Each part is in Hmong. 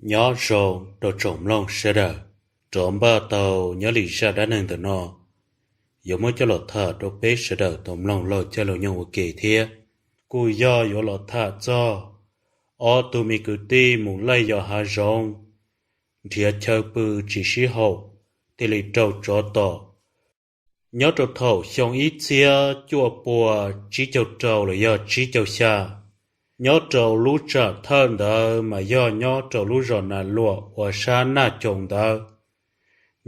Nyob zoo rau tsoom mloog sawv daws, rov npaj tau nyob li zaj dab neeg ntawm no, yuav muab coj los tham rau peb sawv daws tau mloog laug caij laug nyoog ua ke thiab. Kuj yog yuav los tham txog ob tug me kwv tij mus laij yos hav zoov, nrhiav chaw pw tsis sib haum, thiaj li raug tsov tom. Nyob rau thaum xyoo ib txhiab cuaj pua tsib caug rau los yog tsib caug xya, nyob rau lub tsam thawj ntawd mas yog nyob rau lub zos Nas Luam uas sab Naj Coos ntawd.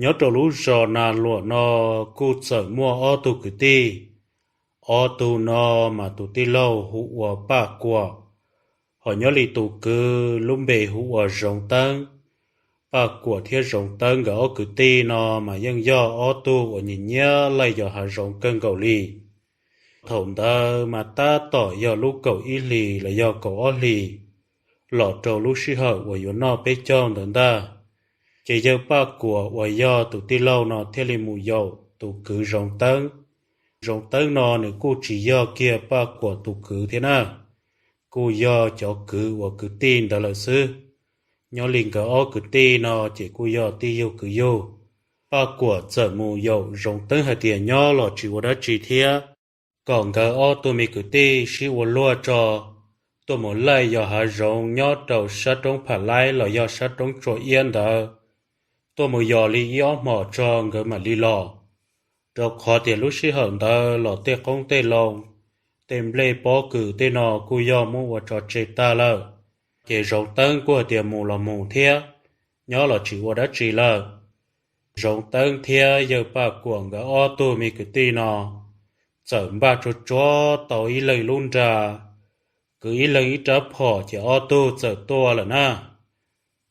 Nyob rau lub zos Nas Luam no kuj txawm muaj ob tug kwv tij. Ob tug no mas tus tij laug hu ua Paj Kuam, ho nyob li tus kwv lub npe hu ua Zoov Teeb. Paj Kuam thiab Zoov Teeb nkawd ob kwv tij no mas yeej yog ob tug uas nyiam nyiam laij yos hav zoov kawg nkaus li. Thaum ntawd mas tab tom yog lub kaum ib hlis los yog kaum ob hlis, los rau lub sij hawm uas yuav noj peb caug ntawd ntag. Ces yawg Paj Kuam uas yog tus tij laug no thiaj li mus yaum tus kwv Zoov Teeb. Zoov Teeb no nws kuj tsis yog kiag Paj Kuam tus kwv thiab na, kuj yog cov kwv uas kwv tij ntawd lawm xwb. Nyob li nkawd ob kwv tij no ces kuj yog tij yug kwv yug. Paj Kuam txawm mus yaum Zoov Teeb hais tias nyob los tsis ua dab tsi thiab, kom nkawd ob tug me kwv tij sib ua luag tso, tuaj mus laij yos hav zoov nyob rau sab roob Pham Laib los yog sab roob Tsua Iab ntawd, tuaj mus yos li ib ob hmos tso nkawd mam li los. Rau qhov tias lub sij hawm ntawd los tej qoob tej loo, tej nplej pob kws tej no kuj yog muab ua tso tseg tag lawm. Ces Zoov Teeb kuj hais tias mus los mus thiab, nyob los tsis ua dab tsi lawm. Zoov Teeb thiab yawg Paj Kuam nkawd ob tug me kwv tij no txawm npaj tsuag tsuag tau ib leeg lub nra, kwv ib leeg ib rab phom ces ob tug txawm tuaj lawm na.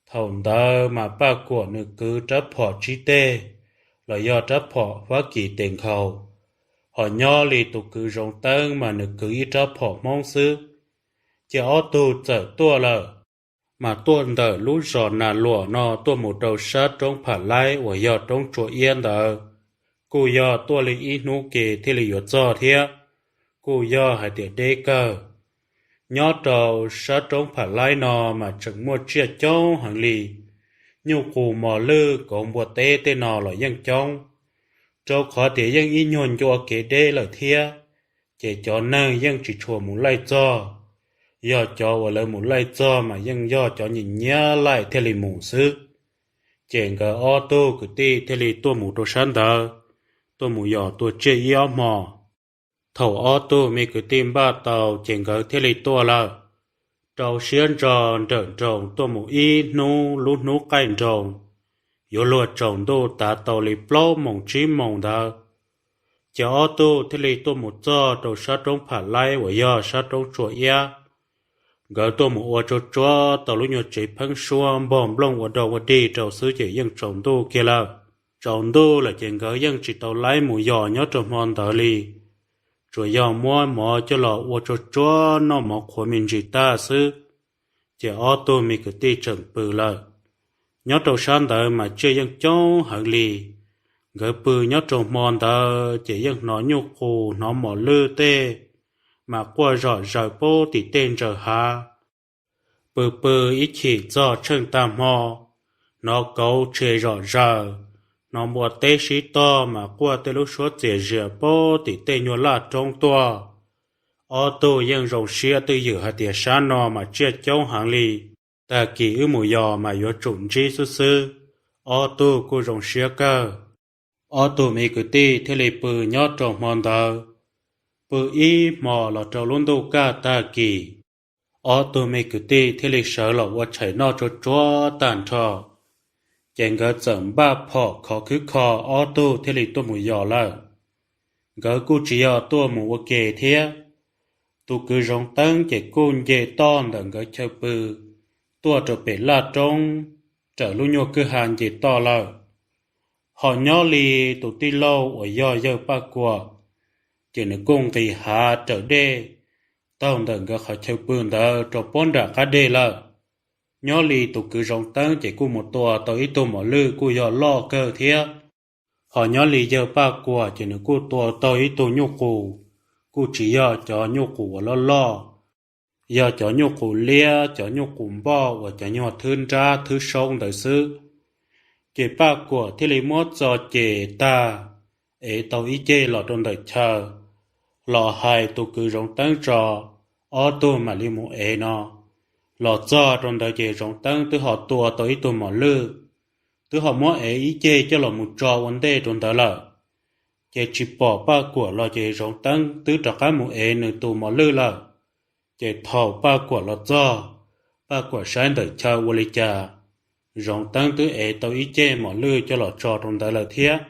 Thaum ntawd mas Paj Kuam nws kwv rab phom tsib teg, los yog rab phom Fab Kis tes nkhaus, ho nyob li tus kwv Zoov Teeb mas nws kwv ib rab phom Hmoob xwb. Ces ob tug txawm tuaj lawm, mas tuaj ntawm lub zos Nas Luam no tuaj mus rau sab roob Pham Laib uas yog roob Tsua Iab ntawd, kuj yog tuaj li ib hnub ke thiaj li yuav txog thiab, kuj yog hais tias deb kawg. Nyob rau sab roob Pham Laib no mas tseem muaj tsiaj coob heev li, nyuj qus mos lwj kauv npua teb tej no los yeej coob, rau qhov tias yeej ib nyuag ncua kev deb lawm thiab, ces cov neeg yeej tsis tshua mus laij txog. Yog cov uas lawv mus laij txog mas yeej yog cov nyiam nyiam laij thiaj li mus xwb. Ces nkawd ob tug kwv tij thiaj li tuaj mus rau sab ntawd, tuaj mus yos tua tsiaj ib ob hmo. Thaum ob tug me kwv tij npaj tau ces nkawd thiaj li tuaj lawm. Rau siab ntso nrawm nroos tuaj mus ib hnub, lub hnub qaij nroos, yuav luag tsaus ntuj tav tau li plaub moos tsib moos ntawd, ces ob tug thiaj li tuaj mus txog rau sab roob Pham Laib uas yog sab roob Tsua Iab. Nkawd tuaj mus ua tsuag tsuag tau lub nyuag tsev pheeb suab npog nplooj ua dog ua dig rau xwb ces yeej tsaus ntuj kiag lawm. Tsaus ntuj lawm ces nkawd yeej tsis tau laib mus yos nyob rau hmo ntawd li, tsuas yog muab mov coj los ua tsuag tsuag noj mov qhuav me ntsis tag xwb, ces ob tug me kwv tij tseem pw lawm. Nyob rau sab ntawd mas tsiaj yeej coob heev li. Nkawd pw nyob rau hmo ntawd ces yeej hnov nyuj qus hnov mos lwj tej mas quaj zom zaws pub tim tej ntsaws hav. Pw pw ib chim txog tsheej tag hmo, hnov kauv tshe zom zaws, hnov npua teb sib tog mas quaj tej lub suab txias zias pub tim tej nyuag laj roob tuaj. Ob tug yeej zoo siab twj ywm hais tias sab no mas tsiaj coob heev li, tag kis wb mus yos mas yuav tsum ntsib xwb xwb. Ob tug kuj zoo siab kawg. Ob tug me kwv tij thiaj li pw nyob rau hmo ntawd, pw ib hmo los rau lub ntuj kaj tag kis, ob tug me kwv tij thiaj li sawv los ua tshais noj tsuag tsuag tag nrho, ces nkawd txawm npaj phom khov khwb kho, ob tug thiaj li tuaj mus yos lawm. Nkawd kuj tsis yog tuaj mus ua ke thiab. Tus kwv Zoov Teeb ces kuj nce toj ntawm nkawd chaw pw tuaj rau pem laj roob, raws lub nyuag kwj ha nce toj lawm. Ho nyob li tus tij laug uas yog yawg Paj Kuam, ces nws kuj nqis hav raws dej taug ntawm nkawd qhov chaw pw ntawd rau pob nram qab deg lawm. Nyob li tus kwv Zoov Teeb ces kuj mus tua tau ib tug mos lwj kuj yog loj kawg thiab. Ho nyob li yawg Paj Kuam ces nws kuj tua tau ib tug nyuj qus, kuj tsis yog cov nyuj qus uas loj loj. yog cov nyuj qus liab, cov nyuj qus npoj uas cov nyuag thwb nrab thwb saub ntawd xwb. Ces Paj Kuam thiaj li muab txo ces tag, ev tau ib ceg los rau ntawm chaw, los hais tus kwv Zoov Teeb tso, ob tug mam li mus ev no. Los txog rau ntawd ces Zoov Teeb twb ho tua tau ib tug mos lwj, twb ho muab ev ib ceg coj los mus tso ua ntej rau ntawd lawm. Ces tsis pom Paj Kuam los ces Zoov Teeb twb rov qab mus ev nws tus mos lwj lawm. Ces thaum Paj Kuam los txog, Paj Kuam saib ntawm chaw ua li cas, Zoov Teeb twb ev tau ib ceg mos lwj coj los tso rau ntawd lawm thiab.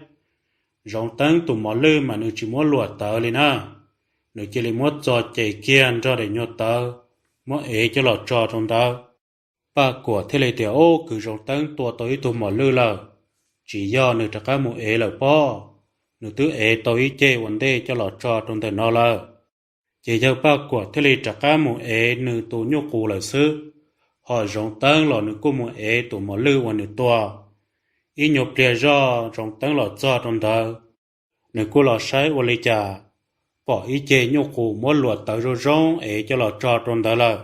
Zoov Teeb tus mos lwj mas nws tsis muab luam tawv li na, nws cia li muab txo ces kiag nrog daim nyuag tawv, muab ev coj los tso rau ntawd. Paj Kuam thiaj li tias, Ub, kwv Zoov Teeb tua tau ib tug mos lwj lawm, tsis yog nws rov qab mus ev lawm pob, nws twb ev tau ib ceg ua ntej coj los tso rau ntawm no lawm. Ces yawg Paj Kuam thiaj li rov qab mus ev nws tus nyuj qus lawm xwb, ho Zoov Teeb los nws kuj mus ev tus mos lwj uas nws tua. Ib nyuag pliag zoj Zoov Teeb los txog rau ntawd, nws kuj los saib ua li cas, pom ib ceg nyuj qus muab luam tawv zoo zoo ev coj los tso rau ntawd lawm.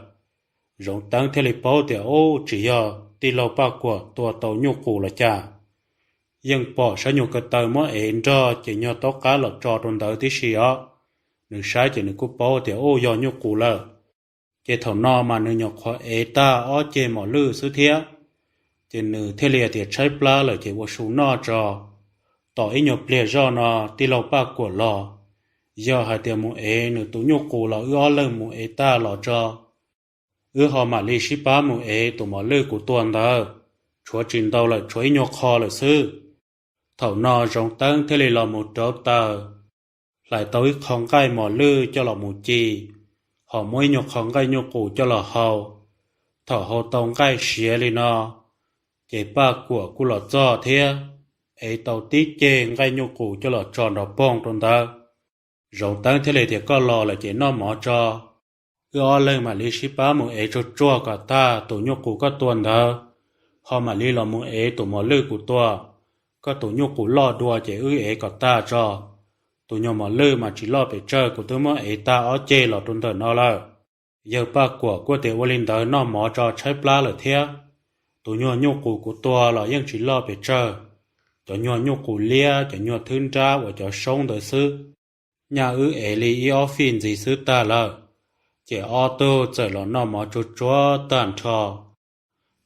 Zoov Teeb thiaj li paub tias, Ub, tsis yog tij laug Paj Kuam tua tau nyuj qus los cas, yeej pom sab nyuag ko taw muab ev nrog ces nyuag taub qab los tso rau ntawd tib si os. Nws saib ces nws kuj paub tias, Ub, yog nyuj qus lawm. Ces thaum no mas nws nyuam qhuav ev tag ob ceg mos lwj xwb thiab. Ces nws thiaj li tias tshaib plab lawm ces ua su noj tso, tos ib nyuag pliag zoj no tij laug Paj Kuam los, yog hais tias mus ev nws tus nyuj qus los wb ob leeg mus ev tag los tso, wb ho mam li sib pab mus ev tus mos lwj kuv tua ntawd, tshuav tsis ntau lawm, tshuav ib nyuag qho lawm xwb. Thaum no Zoov Teeb thiaj li los mus rauv taws, hlais tau ib qho nqaij mos lwj coj los mus ci, ho muab ib nyuag qho nqaij nyuj qus coj los hau. Thaum hau tau nqaij siav li no, ces Paj Kuam kuj los txog thiab, ev tau tib ceg nqaij nyuj qus coj los tso nrov poog rau ntawd. Zoov Teeb thiaj li tias, Koj los lawm ces noj mov tso, wb ob leeg mam li sib pab mus ev tsuag tsuag kom tag tus nyuj qus koj tua ntawd, ho mam li los mus ev tus mos lwj kuv tua. Koj tus nyuj qus loj dua ces wb ev kom tag tso. Tus nyuag mos lwj mas tsis loj pes tsawg, kuv twb muab ev tag ob ceg los rau ntawm no lawm. Yawg Paj Kuam kuj tias, Ua li ntawd noj mov tso, tshaib plab lawm thiab. Tus nyuag nyuj qus kuv tua los yeej tsis loj pes tsawg, cov nyuag nyuj qus liab, cov nyuag thwb nrab uas cov saub ntawd xwb, nyaj wb ev li ib ob fij ntxiv xwb tag lawm. Ces ob tug txawm los noj mov tsuag tsuag tag nrho.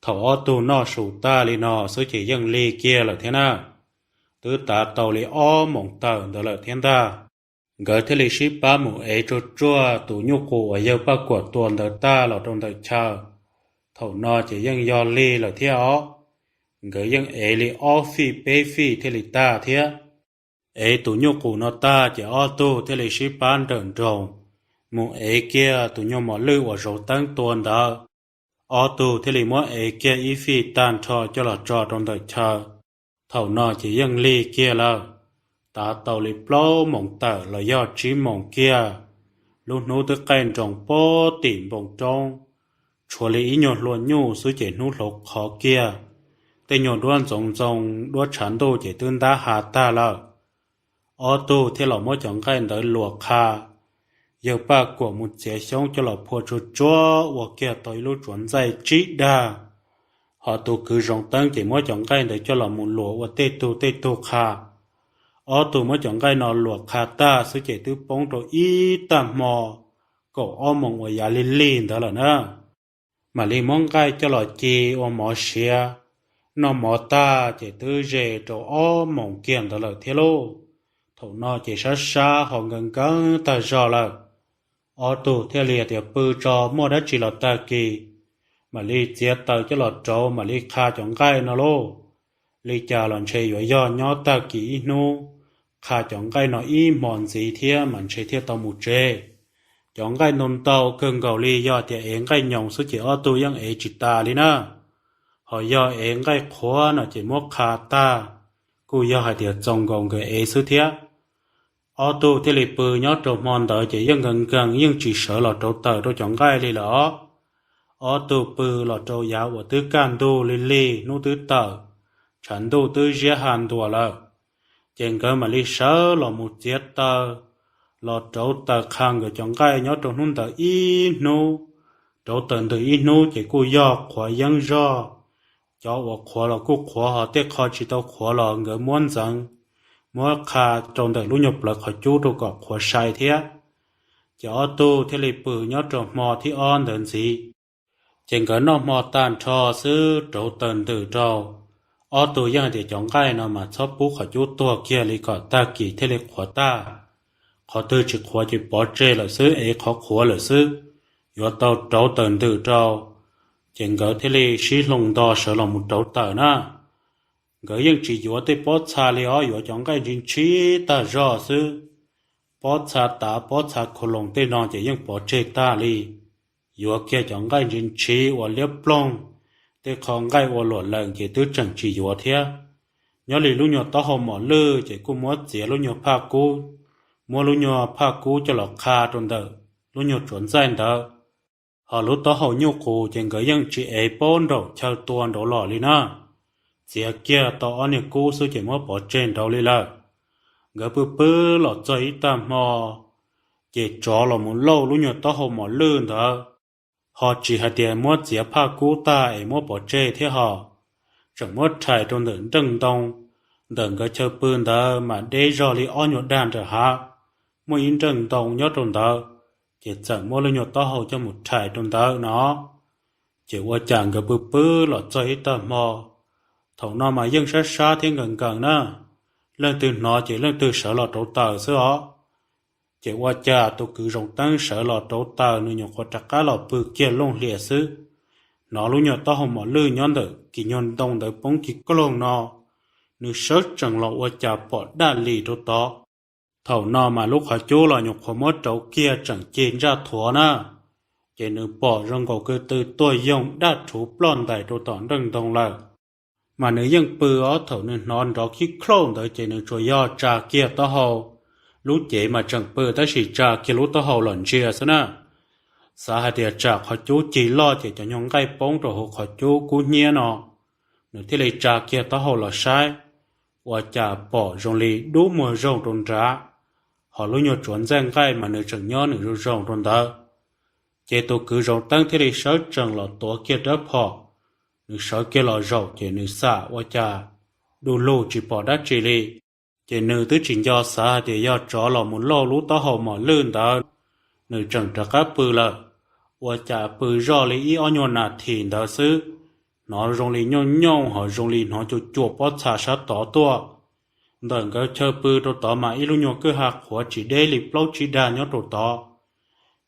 Thaum ob tug noj su tag li no xwb ces yeej lig kiag lawm thiab na, twb tav tau li ob moos tawm ntawd lawm thiab ntag. Nkawd thiaj li sib pab mus ev tsuag tsuag tus nyuj qus uas yawg Paj Kuam tua ntawd tag los rau ntawm chaw. Thaum no ces yeej yog lig lawm thiab os, nkawd yeej ev li ob fij peb fij thiaj li tag thiab. Ev tus nyuj qus no tag ces ob tug thiaj li sib pab nrawm nroos mus ev kiag tus nyuag mos lwj uas Zoov Teeb tua ntawd. Ob tug thiaj li muab ev kiag ib fij tag nrho coj los tso rau ntawm chaw. Thaum no ces yeej lig kiag lawm, tav tau li plaub moos tawm los yog tsib moos kiag. Lub hnub twb qaij nroos pob tim npoo roob, tshuav li ib nyuag hlua nyuj xwb ces hnub hlauv qhov kiag. Tej nyuag duab ntxoov ntxoo duab tshav ntuj ces twb ntab ha tag lawm. Ob tug thiaj los muab cov nqaij ntawd luam qha. Yawg Paj Kuam mus txiav xyoob coj los phua tsuag tsuag ua kiag tau ib lub tsuav ntxaij tsib dag, ho tus kwv Zoov Teeb ces muab cov nqaij ntawd coj los mus luam ua tej tug tej tug qha. Ob tug muab cov nqaij no luam qha tag xwb ces twb poob rau ib tag hmo kaum ob moos uas yav lig lig ntawd lawm na. Mam li muab nqaij coj los ci ua mov siav, noj mov tag ces twb ze rau ob moos kiag ntawd lawm thiab lauj. Thaum no ces sab sab ho nkees nkees tag zog lawm. Ob tug thiaj li tias pw tso, muaj dab tsi los tag kis mam li txiav taws coj los rauv mam li qha cov nqaij no lauj. Li cas los ntshe yuav yog nyob tag kis ib hnub, qha cov nqaij no ib hmo ntxiv thiab mas ntshe thiaj tau mus tsev. Cov nqaij ntau ntau kawg nkaus li, yog tias ev nqaij nyoos xwb ces ob tug yeej ev tsis tas li na. Ho yog ev nqaij qhuav no ces muab qha tag, kuj yog hais tias txaus nkaus nkawd ev xwb thiab. Ob tug thiaj li pw nyob rau hmo ntawd ces yeej nkees nkees yeej tsis sawv los rauv taws rau cov nqaij li lawm os. Ob tug pw los rau yav uas twb kaj ntug lig lig hnub twb tawm, tshav ntuj twb ziab ha ntuas lawm. Ces nkawd mam li sawv los mus txiav taws, los rauv taws qha nkawd cov nqaij nyob rau hnub ntawd ib hnub. Rauv taws ntws ib hnub ces kuj yog qhuav yeeb zog, cov uas qhuav los kuj qhuav, ho tej qho tsis tau qhuav los nkawd muab ntxeev, muab qha rau ntawm lub nyuag plawv qhov cub rau kom qhuav sai thiab. Ces ob tug thiaj li pw nyob rau hmo thib ob ntawd ntxiv. Ces nkawd noj hmo tag nrho xwb rauv taws ntws rau, ob tug yeej hais tias cov nqaij no mas txhob pub qhov cub tuag kiag li kom tag kis thiaj li qhuav tag. Qhov twg tsis qhuav ces pov tseg lawm xwb, ev qhov qhuav lawm xwb, yuav tau rauv taws ntws rau. Ces nkawd thiaj li sib hloov nto sawv los mus rauv taws na. Nkawd yeej tsis yuav tej pob txha li os, yuav cov nqaij ntshis ntshis tag zog xwb. Pob txha tav, pob txha khau loos tej no ces yeej pov tseg tag li. Yuav kiag cov nqaij ntshis ntshis ua liab ploog, tej qho nqaij ua luam lees ces twb tseem tsis yuav thiab. Nyob li lub nyuag taub hau mom lwj ces kuj muab txiav lub nyuag phaj kub, muab lub nyuag phaj kub coj los qha rau ntawm lub nyuag tsuav ntxaij ntawd. Ho lub taub hau nyuj qus ces nkawd yeej tsis ev paub nraum chaw tua nraud los li na. Txiav kiag tau ob niag kub xwb ces muab pov tseg nraud li lawm. Nkawd pw pw los txog ib tag hmo, ces tsov los mus lauj lub nyuag taub hau mom lwj ntawd. Ho tsis hais tias muab txiav phaj kub tag es muab pov tseg thiab ho, tseem muab rhais rau ntawm nreej ntoo. Ntawm nkawd chaw pw ntawd mas deb zog li ob nyuag dag nram hav, muaj ib nreej ntoo nyob rau ntawd, ces txawm muab lub nyuag taub hau coj mus rhais rau ntawd no. Ces ua cas nkawd pw pw los txog ib tag hmo, thaum no mas yeej sab sab thiab nkees nkees na, leej twg hnov ces leej twg sawv los rauv taws xwb os. Ces ua cas tus kwv Zoov Teeb sawv los rauv taws, nws nyuam qhuav rov qab los pw kiag looj hlias xwb, hnov lub nyuag taub hau mom lwj nyob ntawm kis nyuag ntoo ntawd poob kiag koog no, nws sawv tsees los ua cas pom daj lis rau tod. Thaum no mas lub qhov cub los nyuam qhuav muab rauv kiag tseem cig ntsaj thuav na, ces nws pom zoo nkaus ko tw tuaj yoog daj rhuv ploj ntais rau tom nreej ntoo lawm. Mas nws yeej pw os, thaum nws hnov nrov khib khlauj ntawd ces nws tsuas yog tsa kiag taub hau, lub cev mas tseem pw tab sis tsa kiag lub taub hau los ntsia xwb na. Xav hais tias tsam qhov cub cig loj ces cov nyuag nqaij poob rau hauv qhov cub kub hnyiab no, nws thiaj li tsa kiag taub hau los saib, ua cas pom zoo li dub muag zoog rau nrad, ho lub nyuag tsuav ntxaij nqaij mas nws tseem nyob nws zoo zoo rau ntawd. Ces tus kwv Zoov Teeb thiaj li sawv tsees los tuav kiag rab phom, nws sawv kiag los zaum ces nws xam ua cas du lug tsis pom dab tsi li. Ces nws twb tsis nco xav hais tias yog tsov los mus lauj lub taub hau mom lwj ntawd, nws tseem rov qab pw lawm. Ua cas pw zoj li ib ob nyuag nas this ntawd xwb, hnov zoo li nyooj nyooj ho zoo li hnov cuam cuam pob txha sab tod tuaj. Ntawm nkawd chaw pw rau tod mas ib lub nyuag kwj ha qhuav tsis deb li plaub tsib dag nyob rau tod.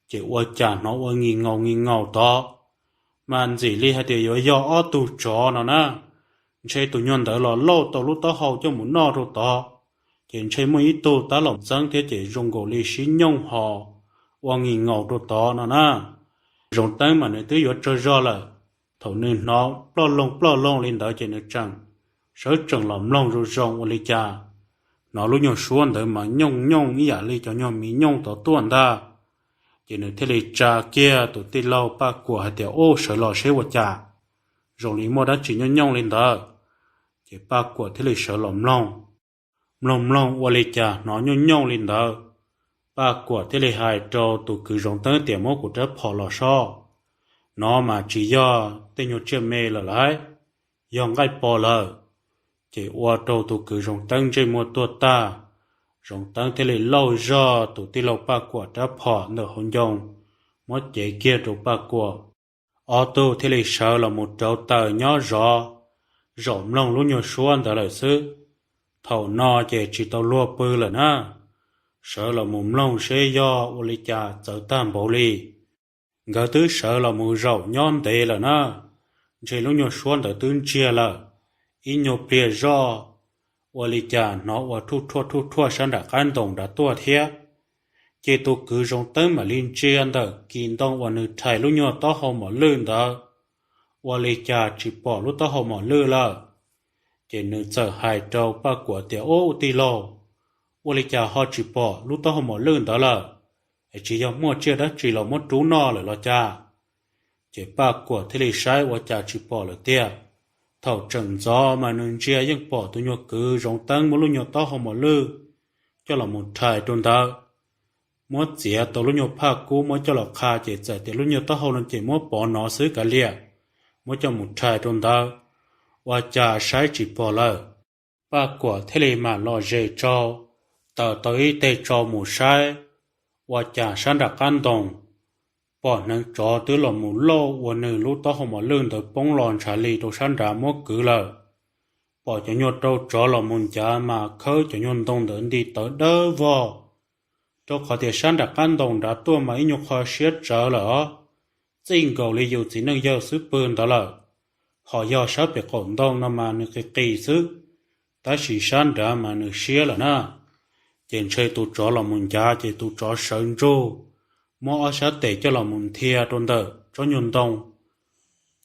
Ces ua cas hnov ua nki nkaus nki nkaus tod, mas ntxim li hais tias yuav yog ob tug tsov no na. Ntshe tus nyuag ntawd los lauj tau lub taub hau coj mus noj rau tod, ces ntshe muaj ib tug tab los ntxeeb thiab ces zoo nkaus li sib nyooj ho ua nki nkaus rau tod no na. Zoov Teeb mas nws twb yuav tsaug zog lawm, thaum nws hnov ploj loog ploj loog li ntawd ces nws tseem sawv tsees los mloog zoo zoo ua li cas, hnov lub nyuag suab ntawd mas nyooj nyooj ib yam li cov nyuag miv nyooj tod tuaj ntag. Ces nws thiaj li tsa kiag tus tij laug Paj Kuam hais tias, Ub, sawv los seb ua cas, zoo li muaj dab tsi nyooj nyooj li ntawd. Ces Paj Kuam thiaj li sawv los mloog. Mloog mloog ua li cas hnov nyooj nyooj li ntawd, Paj Kuam thiaj li hais rau tus kwv Zoov Teeb tias, Muab kuv rab phom los soj, no mas tsis yog tej nyuag tsiaj me lawm lauj, yog nqaij pog lawm. Ces ua rau tus kwv Zoov Teeb ntsej muag tuag tag. Zoov Teeb thiaj li lauj zog tus tij laug Paj Kuam rab phom ntawm hauv ncoo, muab cev kiag rau Paj Kuam. Ob tug thiaj li sawv los mus rauv taws nyob zov, zaum mloog lub nyuag suab ntawd lawm xwb. Thaum no ces tsis tau luag pw lawm na, sawv los mus mloog seb yog ua li cas txawv tag npaum li. Nkawd twb sawv los mus zaum nyob ntev lawm na, ntshe lub nyuag suab ntawd twb ntsiag lawm. Ib nyuag pliag zoj, ua li cas hnov ua thuj thuaj thuj thuaj sab nram qab ntoos nrad tuaj thiab. Ces tus kwv Zoov Teeb mam li ntsia ntawm kis ntoo uas nws rhais lub nyuag taub hau mom lwj ntawd, ua li cas tsis pom lub taub hau mom lwj lawm. Ces nws txawm hais rau Paj Kuam tias, Ub, tij laug, ua li cas ho tsis pom lub taub hau mom lwj ntawd lawm? Es tsis yog muaj tsiaj dab tsi los muab rub noj lawm los cas? Ces Paj Kuam thiaj li saib ua cas tsis pom lawm tiag. Thaum tseem ntxov mas nws ntsia yeej pom tus nyuag kwv Zoov Teeb muab lub nyuag taub hau mom lwj coj los mus rhais rau ntawd. muab txiav tau lub nyuag phaj kub muab coj los qha ces txawm tias lub nyuag taub hau no ces muab pov no xwb kav liam, muab coj mus rhais rau ntawd, ua cas saib tsis pom lawm. Paj Kuam thiaj li mam los ze tsau, taws tau ib teg tsau mus saib, ua cas sab nram qab ntoo pom hneev tsov twb los mus lauj ua nws lub taub hau mos lwj ntawd poob los ntshav li rau sab nrad muab kwv lawm. Pom cov nyuag rau tsov los mus ncav mas khawb cov nyuag ntoo ntawd nti tawv dawb vog, rau qhov tias sab nram qab ntoo nrad tuaj mas ib nyuag qho siab tsawv lawm os, txij nkaus li yus txiv neej yawg xub pwg ntawd lawm. Ho yog sab pem qaum ntoo no mas nws qis qis xwb, tab sis sab nrad mas nws siab lawm na. Ces ntshe tus tsov los mus ncav ces tus tsov sawv ntsug, muab ob sab tes coj los mus nthia rau ntawm tsob nyuag ntoo,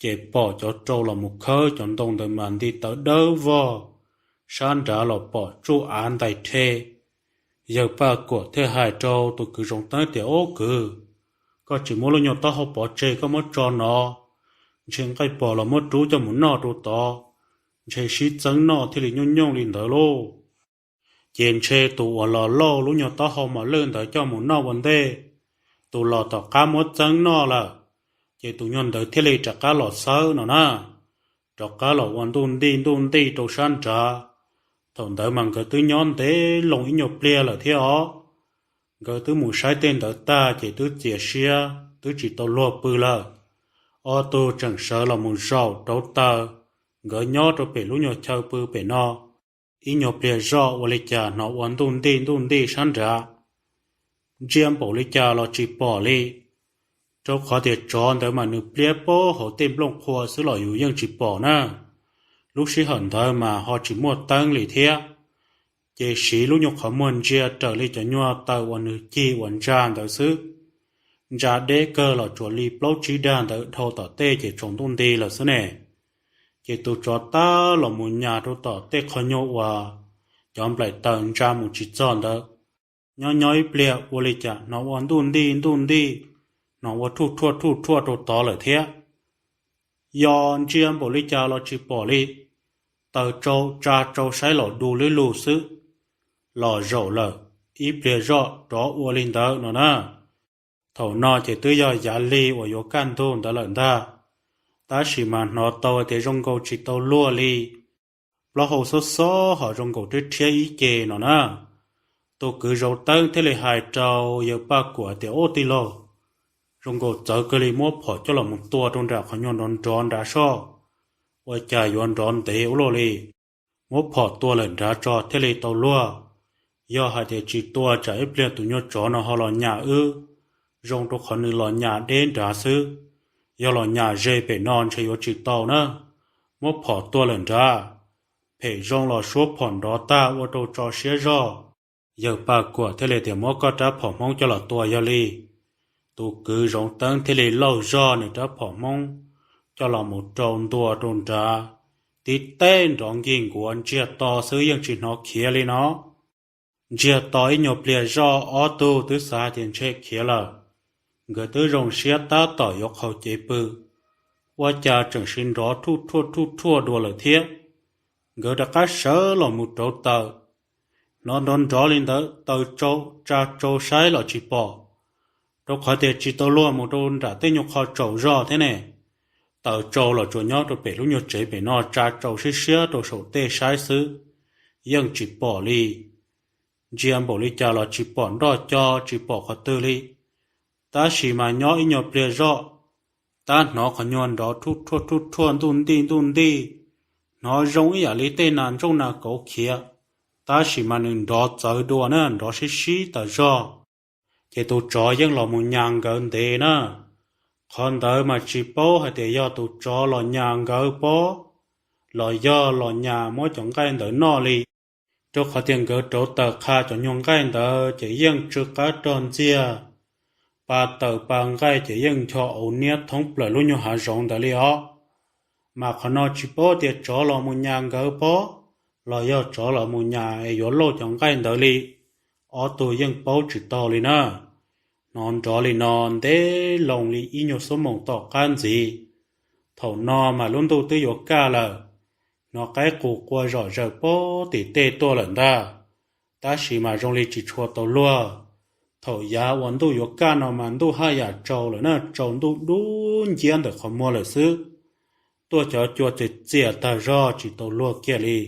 ces pom cov rau los mus khawb cov ntoo ntawd mas nti tawv dawb vog, sab nrad los pom tsuj av ntais rhe. Yawg Paj Kuam thiaj hais rau tus kwv Zoov Teeb tias, Ob kwv, koj tsis muab lub nyuag taub hau pov tseg koj muab tso no, ntshe nqaij pom los muab rub coj mus noj rau tod, ntshe sib txeeb noj thiaj li nyooj nyooj li ntawd lauj. Ces ntshe tus uas los lauj lub nyuag taub hau mos lwj ntawd coj mus noj ua ntej, tus los tom qab muab txeeb noj lawm, ces tus nyuag ntawd thiaj li rov qab los xawb no na, rov qab los ua ntuj ntij ntuj ntij rau sab nrad. Thaum ntawd mas nkawd twb nyob ntev loo ib nyuag pliag lawm thiab os. Nkawd twb mus saib tej ntawd tag ces twb txias siab twb tsis tau luag pw lawm. Ob tug tseem sawv los mus zaum rauv taws, nkawd nyob rau pem lub nyuag chaw pw pem no, ib nyuag pliag zoj ua li cas hnov ua ntuj ntij ntuj ntij sab nrad, ntsia npaum li cas los tsis pom li, rau qhov tias tsov ntawd mas nws pliab pob hauv tej nplooj qhua xwb los yus yeej tsis pom na. Lub sij hawm ntawd mas ho tsis muaj teeb li thiab, ces siv lub nyuag qhov muag ntsia raws li cov nyuag taws uas nws cig uas ntsa ntawd xwb. Ntsa deb kawg los tsuas li plaub tsib dag ntawd dhau tom tej ces tsaus ntuj nti lawm xwb ne. Ces tus tsov tab los mus nyas rau tom tej qhov nyuag uas cov nplaim taws ntsa mus tsis txog ntawd. Nyob nyob ib pliag ua li cas hnov ua ntuj ntij ntuj ntij, hnov ua thuj thuaj thuj thuaj rau tod lawm thiab. Yog ntsia npaum li cas los tsis pom li, taws tsau tsa tsau saib los du lub lug xwb, los zaum lawm, ib pliag zoj rov ua li ntawd no na. Thaum no ces twb yog yav lig uas yuav kaj ntug ntawd lawm ntag, tab sis mas hnov tau tias zoo nkaus tsis tau luag li, plaub hau xob xob ho zoo nkaus rhiab rhiab ib ce no na. Tus kwv Zoov Teeb thiaj li hais rau yawg Paj Kuam tias, Ub tij laug, zoo nkaus txawv kawg li, muab phom coj los mus tua rau nram qhov nyuag nrov nrov nrad soj, ua cas yuav nrov ntev ua luaj li. Muab phom tua lawm nrad tso thiaj li tau luag. Yog hais tias tsis tua tsam ib pliag tus nyuag tsov no ho los nyas wb, zoo rau qhov nws los nyas deb nrad xwb. Yog los nyas ze pem no ntshe yuav tsis tau na. Muab phom tua lawm nrad, phem zoo los suab phom nrov tag ua rau tso siab zog. Yawg Paj Kuam thiaj li tias, Muab koj rab phom Hmoob coj los tua yog li. Tus kwv Zoov Teeb thiaj li lauj zog nws rab phom Hmoob coj los mus rau ntua rau nrad, tib teb nrov nkig nkuav ntsiag to xwb yeej tsis hnov khiav li no. Ntsiag to ib nyuag pliag zoj ob tug twb xav hais tias ntshe khiav lawm, nkawd twb zoo siab tab tom yuav qhau cev pw, ua cas tseem siv nrov thuj thuaj thuj thuaj dua lawm thiab. Nkawd rov qab sawv los mus rauv taws, hnov nrov nrov li ntawd taws tsau tsa tsau saib los tsis pom, rau qhov tias tsis tau luag mus rau nram tej nyuag qho tsaus zog thiab ne. Taws tsau los tsuas nyob rau pem lub nyuag tsev pem no tsa tsau siab siab rau saum tej saib xwb, yeej tsis pom li. Ntsia npaum li cas los tsis pom nroj co tsis pom qhov twg li. Tab sis mas nyob ib nyuag pliag zoj, tab hnov qhov nyuag nrov thuj thuaj thuj thuaj ntuj ntij ntuj ntij, hnov zoo ib yam li tej nas ntsooj nas kauv khiav, tab sis mas nws nrov txawv dua na, nrov sib sib tas zog. Ces tus tsov yeej los mus nyas nkawd ntev na. Qhov ntawd mas tsis paub hais tias yog tus tsov los nyas nkawd pob, los yog los nyas muab cov nqaij ntawd noj li. Rau qhov tias nkawd rauv taws qha cov nyuag nqaij ntawd ces yeej tsw qab rog ntxiag, pa taws pa nqaij ces yeej ncho auv niab thoob plaws lub nyuag hav zoov ntawd li os. Mas qhov no tsis paub tias tsov los mus nyas nkawd pob, los yog tsov los mus nyas es yuav lauj cov nqaij ntawd li, ob tug yeej paub tsis tau li na. Hnov nrov li no ntev loo li ib nyuag xuab moos tom qab ntxiv, thaum no mas lub ntuj twb yuav kaj lawm, hnov qaib qus qua zom zaws pob tim tej tuaj lawm ntag, tab sis mas zoo li tsis tshua tau luag. Thaum yav uas ntuj yuav kaj no mas ntuj haj yam tsaus lawm na, tsaus ntuj dub nciab ntawm qhov muag lawm xwb. Tuaj cov cua txias txias tag zog tsis tau luag kiag li.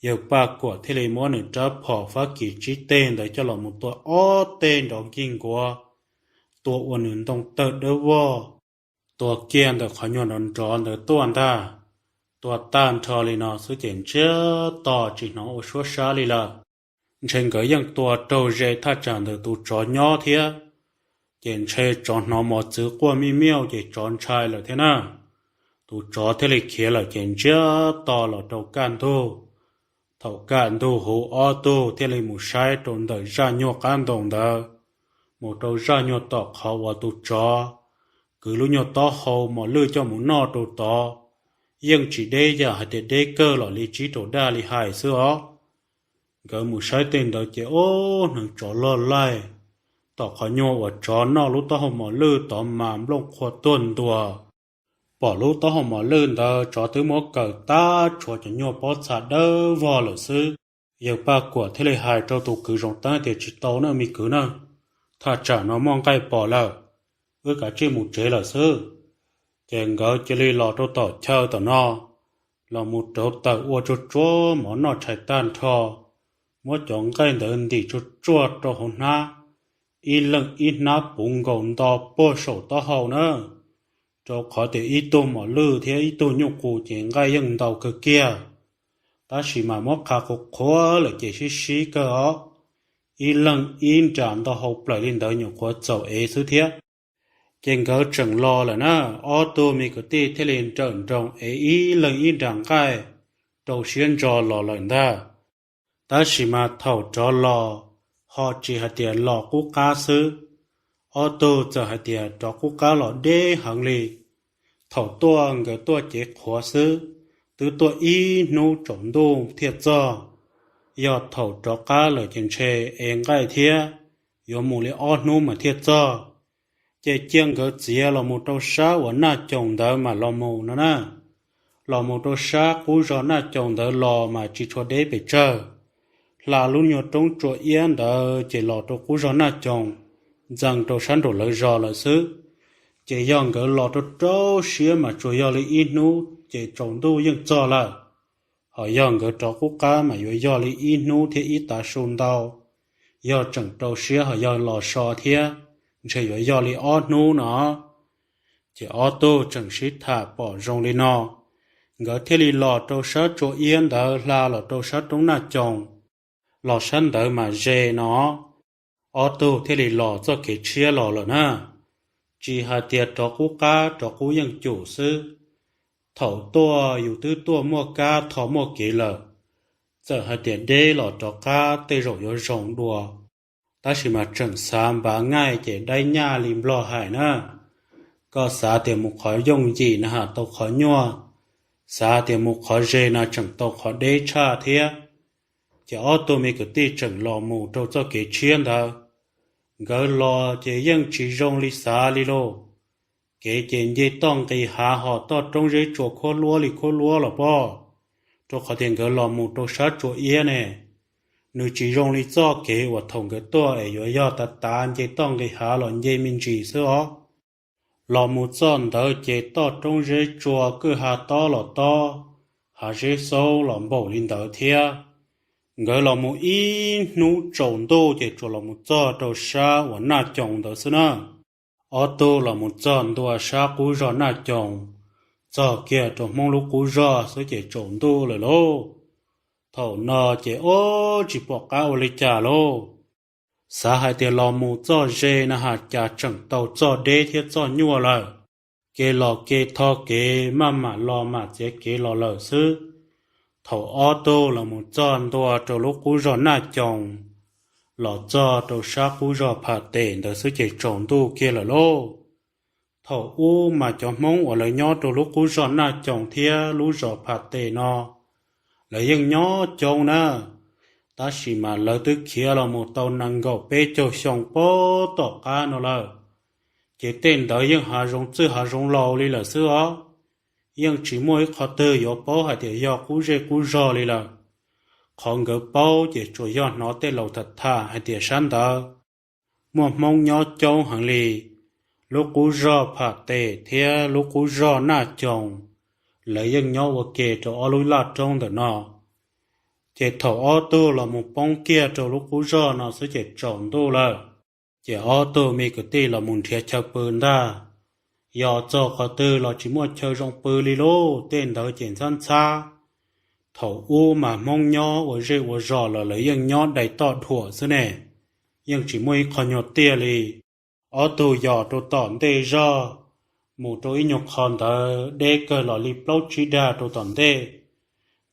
Yawg Paj Kuam thiaj li muab nws rab phom fab kis tsib teg ntawd coj los mus tua ob teg nrov nkig nkuav, tua ua nws ntoo tawg dawb vog. Tua kiag ntawm qhov nyuag nrov nrov ntawd tuaj ntag. Tua tag nrho li no xwb ces ntsiag to tsis hnov ua suab sab li lawm. Ntshe nkawd yeej tua raug ze thaj tsam ntawm tus tsov nyob thiab. Ces ntshe tsov hnov mos txwv quaj mij miauj ces tsov ntshai lawm thiab na. Tus tsov thiaj li khiav lawm ces ntsiag to los rau kaj ntug. Thaum kaj ntug huv ob tug thiaj li mus saib rau ntawm zaj nyuag qab ntoo ntawd, mus rau zaj nyuag tom qhov uas tus tsov kwv lub nyuag taub hau mos lwj coj mus noj rau tod, yeej tsis deb yam hais tias deb kawg los li tsib rau daj li hais xwb os. Nkawd mus saib tej ntawd ces ub, hneev tsov loj laij. Tom qhov nyuag uas tsov noj lub taub hau mos lwj tod mas nplooj qhuav tuag ntua. Pom lub taub hau mos lwj ntawd tsov twb muab kaws tag tshuav cov nyuag pob txha dawb vog lawm xwb. Yawg Paj Kuam thiaj li hais rau tus kwv Zoov Teeb tias, tsis tau na me kwv na, thaj tsam no muaj nqaij pom lawm, wb kav tsij mus tsev lawm xwb. Ces nkawd cia li los rau tom chaw tom no, los mus rauv taws ua tsuag tsuag mov noj tshais tag nrho, muab cov nqaij ntawd ntim tsuag tsuag rau hauv hnab, ib leeg ib hnab puv nkaus nto puag saum taub hau na, rau qhov tias ib tug mos lwj thiab ib tug nyuj qus ces nqaij yeej ntau kawg kiag. Tab sis mas muab qha qhuav qhuav lawm ces sib sib kawg os, ib leeg ib nra ntau hau plaws li ntawd nyuam qhuav txaus ev xwb thiab. Ces nkawd tseem los lawm na, ob tug me kwv tij thiaj li nrawm nroos ev ib leeg ib nra nqaij rau siab ntso los lawm ntag. Tab sis mas thaum rov los ho tsis hais tias los qub qab xwb, ob tug txawm hais tias rov qub qab los deb heev li. Thaum tuaj nkawd tuaj cev qhuav xwb, twb tuaj ib hnub tsaus ntuj thiaj txog. Yog thaum rov qab lawm ces ntshe ev nqaij thiab, yuav mus li ob hnub mas thiaj txog. Ces cia nkawd txiav los mus rau sab uas Naj Coos ntawd mas los mus no na. Los mus rau sab qub zog Naj Coos ntawd los mas tsis tshua deb pes tsawg. Hla lub nyuag roob tsua iab ntawd ces los rau qub zog Naj Coos, ntxees rau sab nraum lawv zos lawm xwb. Ces yog nkawd los rau rau siab mas tsuas yog li ib hnub ces tsaus ntuj yeej txog lawm. Ho yog nkawd rov qub qab mas yuav yog li ib hnub thiab ib tav su ntau. Yog tseem rau siab ho yog los so thiab, ntshe yuav yog li ob hnub no. Ces ob tug tseem sib tham pom zoo li no, nkawd thiaj li los rau sab tsua iab ntawd hla los rau sab roob Naj Coos, los sab ntawd mas ze no. Ob tug thiaj li los txoj kev tshiab los lawm na. Tsis hais tias rov qub qab rov qub yeej cum xwb, thaum tuaj yus twb tuaj muaj kab tho muaj kev lawm, txawm hais tias deb los rov qab tej zaum yuav zoo dua. Tab sis mas tseem xav npav ngaij ces daib nyaj li nplog hais na, koj xav tias mus qhov yooj yim na has tau qhov nyuaj, xav tias mus qhov ze na tseem tau qhov deb tshaj thiab. Ces ob tug me kwv tij tseem los mus rau txoj kev tshiab ntawd. Nkawd los ces yeej tsis zoo li xav li lauj. Kev ces nce toj nqis hav ho toj roob zeb tsua khuab luab li khuab luab los pob, rau qhov tias nkawd los mus rau sab tsua iab ne. Nws tsis zoo li txoj kev uas thaum nkawd tuaj es yuav yog tav tav nce toj nqis hav los nce me ntsis xwb os. Los mus txoj ntawd ces toj roob zeb tsua kwj ha tob los tob, hav zeb xaub los npaum li ntawd thiab. Nkawd los mus ib hnub tsaus ntuj ces tsuas los mus txog rau sab uas Naj Coos ntawd xwb na. Ob tug los mus txog ntua sab qub zog Naj Coos, txog kiag rau Hmoob lub qub zog xwb ces tsaus ntuj lawm lauj. Thaum no ces ub tsis pom qab ua li cas lauj. Xav hais tias los mus txoj ze na has cas tseem tau txoj deb thiab txoj nyuaj lawm. Kev los kev tho kev maj mam los mam txiav kev los lawm xwb. Thaum ob tug los mus txog ntua rau lub qub zog Naj Coos, los txog rau sab qub zog Pham Tes ntawd xwb ces tsaus ntuj kiag lawm lauj. Thaum ub mas cov Hmoob uas lawv nyob rau lub qub zog Naj Coos thiab lub zos Pham Tes no, lawv yeej nyob coob na, tab sis mas lawv twb khiav los mus tau nees nkaum peb caug xyoo puag tom qab no lawm. Ces tej ntawd yeej hav zoov txwj hav zoov laus li lawm xwb os. Yeej tsis muaj ib qho twg yuav paub hais tias yog qub zej qub zog li lawm. Qhov nkawd paub ces tsuas yog hnov tej laus tham tham hais tias sab ntawd muaj Hmoob nyob coob heev li. Lub qub zog Pham Tes thiab lub qub zog Naj Coos, lawv yeej nyob ua ke rau ob lub laj roob ntawm no. Ces thaum ob tug los mus poob kiag rau lub qub zog no xwb ces tsaus ntuj lawm. Ces ob tug me kwv tij los mus nrhiav chaw pw ntag. Yos txog qhov twg los tsis muaj chaw zoo pw li lauj, tej ntawd ces ntxhab ntxhab. Thaum ub mas Hmoob nyob ua zej ua zos los lawv yeej nyob dai toj dhuam xwb ne, yeej tsis muaj ib qho nyuag tiaj li. Ob tug yos rau tom ntej zog, mus rau ib nyuag qho ntawd deb kawg los li plaub tsib dag rau tom ntej,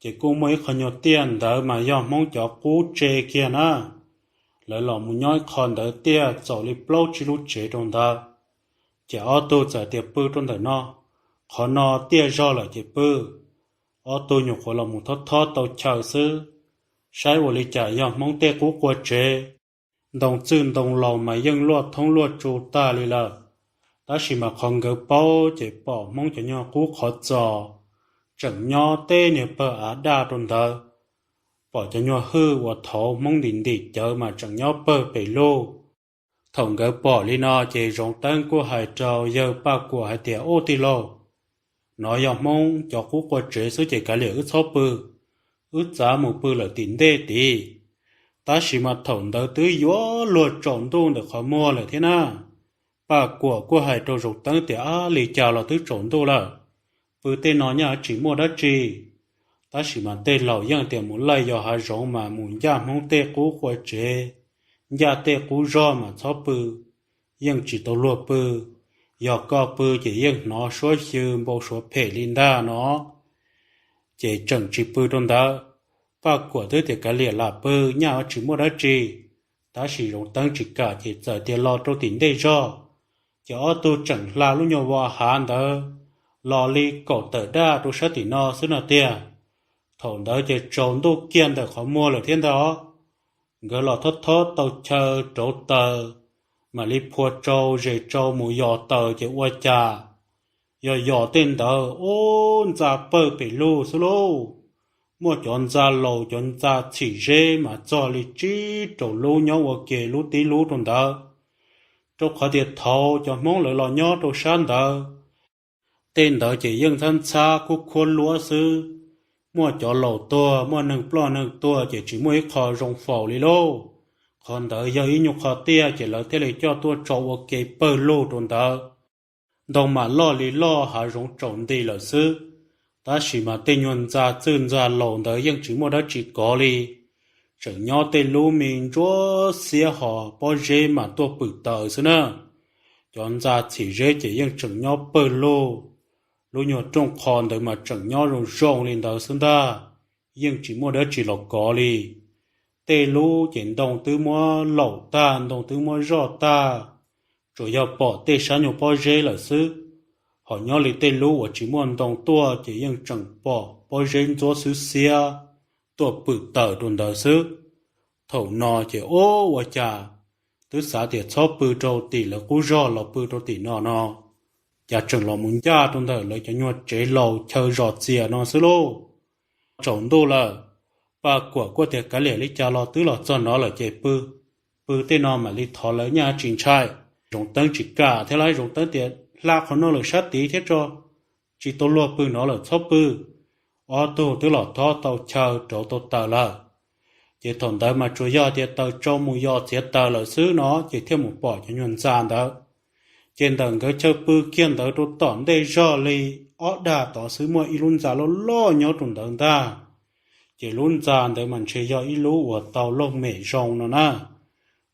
ces kuj muaj ib qho nyuag tiaj ntawd mas yog Hmoob cov qub tsev kiag na. Lawv los mus nyob ib qho ntawd tiaj txaus li plaub tsib lub tsev rau ntawd. Ces ob tug txawm tias pw rau ntawm no, qhov no tiaj zog lawm ces pw. Ob tug nyuam qhuav los mus thob thob tau chaw xwb, saib ua li cas yog Hmoob tej qub qua tsev. Ntoo txwj ntoo laus mas yeej luaj thoob luaj tsu tag li lawm, tab sis mas qhov nkawd paub ces pom Hmoob cov nyuag qub qhov txos tseem nyob teb niag pawg av daj rau ntawd. Pom cov nyuag hwj uas thaud Hmoob ntim ntim cawv mas tseem nyob pawg pem lug. Thaum nkawd pom li no ces Zoov Teeb kuj hais rau yawg Paj Kuam hais tias, Ub tij laug, no yog Hmoob cov qub qua tsev xwb ces kav liam wb txhob pw, wb txav mus pw lawm tim ntej tid. Tab sis mas thaum ntawd twb yuav luag tsaus ntuj ntawm qhov muag lawm thiab na. Paj Kuam kuj hais rau Zoov Teeb tias, Ab, li cas los twb tsaus ntuj lawm, pw tej no nyaj tsis muaj dab tsi. Tab sis mas tej laus yeej tias mus laij yos hav zoov mas mus ncaj Hmoob tej qub qua tsev, ncaj tej qub zog mas txhob pw, yeej tsis tau luag pw. Yog koj pw ces yeej hnov suab xyw npau suav phem li ntag no. Ces tseem tsis pw rau ntawd. Paj Kuam twb tias kav liam lam pw, nyaj tsis muaj dab tsi. Tab sis Zoov Teeb tsis kam ces txawm tias los rau tim ntej zog. Ces ob tug tseem hla lub nyuag vos hav ntawd los li kaum tawm daj rau sab tim no xwb no tiag. Thaum ntawd ces tsaus ntuj kiag ntawm qhov muag lawm thiab ntag os. Nkawd los thob thob tau chaw rauv taws, mam li phua tsau zes tsau mus yos taws ces ua cas yog yos tej ntawd ub ntxa pawg pem lug xwb lauj. Muaj cov ntxa laus cov ntxa txhim zeb mas txog li tsib rau lub nyob ua ke lub tib lub rau ntawd. Rau qhov tias thaud cov Hmoob lawv los nyob rau sab ntawd, tej ntawd ces yeej ntxhab ntxhab khuab khuab luab xwb. Muaj cov laus tuag, muaj neeg ploj neeg tuag ces tsis muaj ib qho zoo faus li lauj. Qhov ntawd yog ib nyuag qhov tiaj ces lawv thiaj li coj tuaj tso ua ke pawg lug rau ntawd. Ntoo mas loj li loj hav zoov tsaus nti lawm xwb, tab sis mas tej nyuag ntxa txwj ntxa laus ntawd yeej tsis muaj dab tsi kov li. Tseem nyob tej lub me ntsuab xiab hos pob zeb mas tuaj pwm taws xwb na. Cov ntxa txhim zeb ces yeej tseem nyob pawg lug. Lub nyuag rooj qho ntawd mas tseem nyob zoo zoo li ntawd xwb ntag, yeej tsis muaj dab tsi los kov li. Tej lub ces ntoo twb muab laum tag, ntoo twb muab zoj tag, tsuas yog pom tej sab nyuag pob zeb lawm xwb. Hos nyob li tej lub uas tsis muaj ntoo tuaj ces yeej tseem pom pob zeb ntsuab xwb xiab tuaj pwm taws rau ntawd xwb. Thaum no ces ub ua cas twb xav tias txhob pw rau tim lawv qub zog los pw rau tim no no, cas tseem los mus ncaj rau ntawm lawv cov nyuag tsev laus chaw zos txias no xwb lauj. Tsaus ntuj lawm, Paj Kuam kuj tias kav liam li cas los twb los txog no lawm ces pw, pw tej no mam li thov lawv nyaj tsis ntshai. Zoov Teeb tsis kam thiab lauj, Zoov Teeb tias hla qhov no lawm sab tid thiab tso, tsis tau luag pw no lawm txhob pw. Ob tug twb los thob tau chaw rauv tau taws lawm. Ces thaum ntawd mas tsuas yog tias taws tsau mus yos txiav taws lawm xwb no ces thiaj mus pom cov nyuag ntxa ntawd. Ces ntawm nkawd chaw pw kiag ntawd rau tom ntej zog li ob dag tod xwb muaj ib lub ntxa loj loj nyob rau ntawd ntag. Ces lub ntxa ntawd mas ntshe yog ib lub uas tau looj mem zoo no na,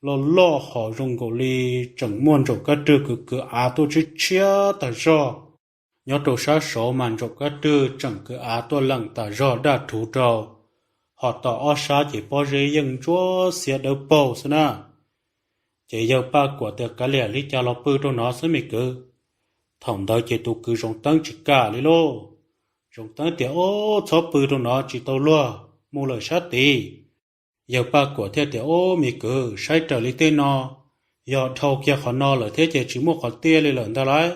loj loj hos zoo nkaus li tseem muaj ntsaum kab rwg kwv kwv av tuaj tshiab tshiab tag zog. Nyob rau sab saud mas ntsaum kab rwg tseem kwv av tuaj leem tas zog daj rhuv rau, hos tom ob sab ces pob zeb yeej ntsuab xiab dawb paug xwb na. Ces yawg Paj Kuam tias kav liam li cas los pw rau no xwb me kwv. Thaum ntawd ces tus kwv Zoov Teeb tsis kam li lauj. Zoov Teeb tias ub txhob pw rau no tsis tau luag, mus lawm sab tid. Yawg Paj Kuam thiaj tias ub me kwv, saib raws li tej no, yog dhau kiag qhov no lawm thiab ces tsis muaj qhov tiaj li lawm ntag lauj.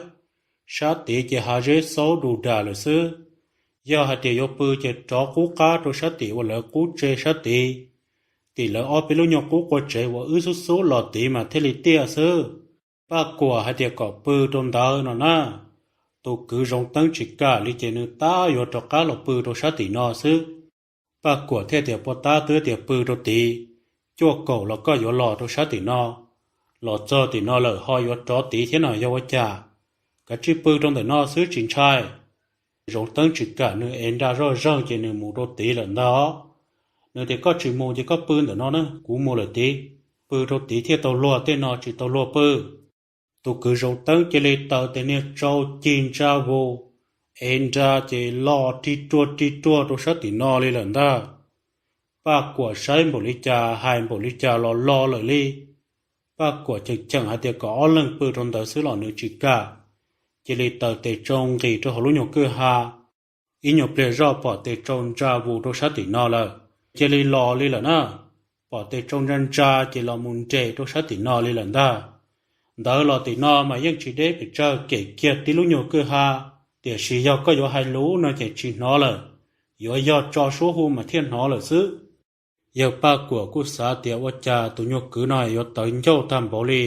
Sab tid ces hav zeb xaub dus das lawm xwb. Yog hais tias yuav pw ces rov qub qab rau sab tim uas lawv qub tsev sab tid, tim lawv ob peb lub nyuag qub qua tsev uas wb xub xub los tid mas thiaj li tiaj xwb. Paj Kuam hais tias kom pw rau ntawd no na. Tus kwv Zoov Teeb tsis kam li ces nws tab yuav rov qab los pw rau sab tim no xwb. Paj Kuam thiaj tias, Puas tab twb tias pw rau tid, cuaj kaum los koj yuav los rau sab tim no, los txog tim no lawm ho yuav rov tid thiab no yog ua cas? Kav tsij pw rau ntawm no xwb tsis ntshai. Zoov Teeb tsis kam, nws ev nra zoj zawg ces nws mus rau tid lawm ntag. Nws tias, Koj tsis mus ces koj pw ntawm no na, kuv mus lawm tid. Pw rau tid thiaj tau luag, tej no tsis tau luag pw. Tus kwv Zoov Teeb cia li taws tes niag tsau cig ntsa vus, ev nra ces los rig ruaj rig ruaj rau sab tim no li lawm ntag. Paj Kuam saib npaum li cas hais npaum li cas los los lawm li. Paj Kuam cheem cheem hais tias kom ob leeg pw rau ntawd xwb los nws tsis kam, cia li taws tes tsau nqis rau hauv lub nyuag kwj ha. Ib nyuag pliag zoj pom tes tsau ntsa vus rau sab tim no lawm, cia li los li lawm na. Pom tes tsau ntsa ntsa ces los mus nres rau sab tim no li lawm ntag. Ntawd los tim no mas yeej tsis deb pes tsawg, kem kiag tib lub nyuag kwj ha, tiam sis yog koj yuav hais lus no ces tsis hnov lawm, yuav yog tso suab hu mas thiaj hnov lawm xwb. Yawg Paj Kuam kuj xav tias ua cas tus nyuag kwv no yuav tawv ncauj tag npaum li,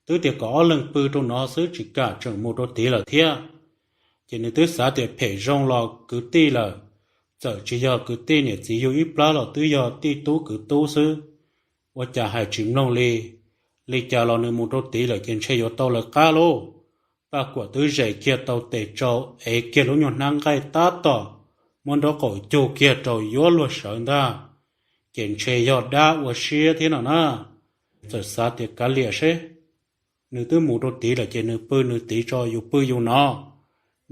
twb tias kom ob leeg pw rau no xwb tsis kam tseem mus rau tid lawm thiab. Ces nws twb xav tias phem zoo los kwv tij lawm, txawm tsis yog kwv tij niam txiv yug ib plab los twb yog tij tub kwv tub xwb, ua cas hais tsis mloog li. Li cas los nws mus rau tid lawm ces ntshe yuav tau lawv qab lauj. Paj Kuam twb zes kiag tau tes tsau, ev kiag lub nyuag hnab nqaij tab tom muab nraub qaum cug kiag rau yuav luag sawv ntag, ces ntshe yog dab ua siab thiab no na. Txawm xav tias kav liam seb, nws twb mus rau tid lawm ces nws pw nws tid tso, yus pw yus no.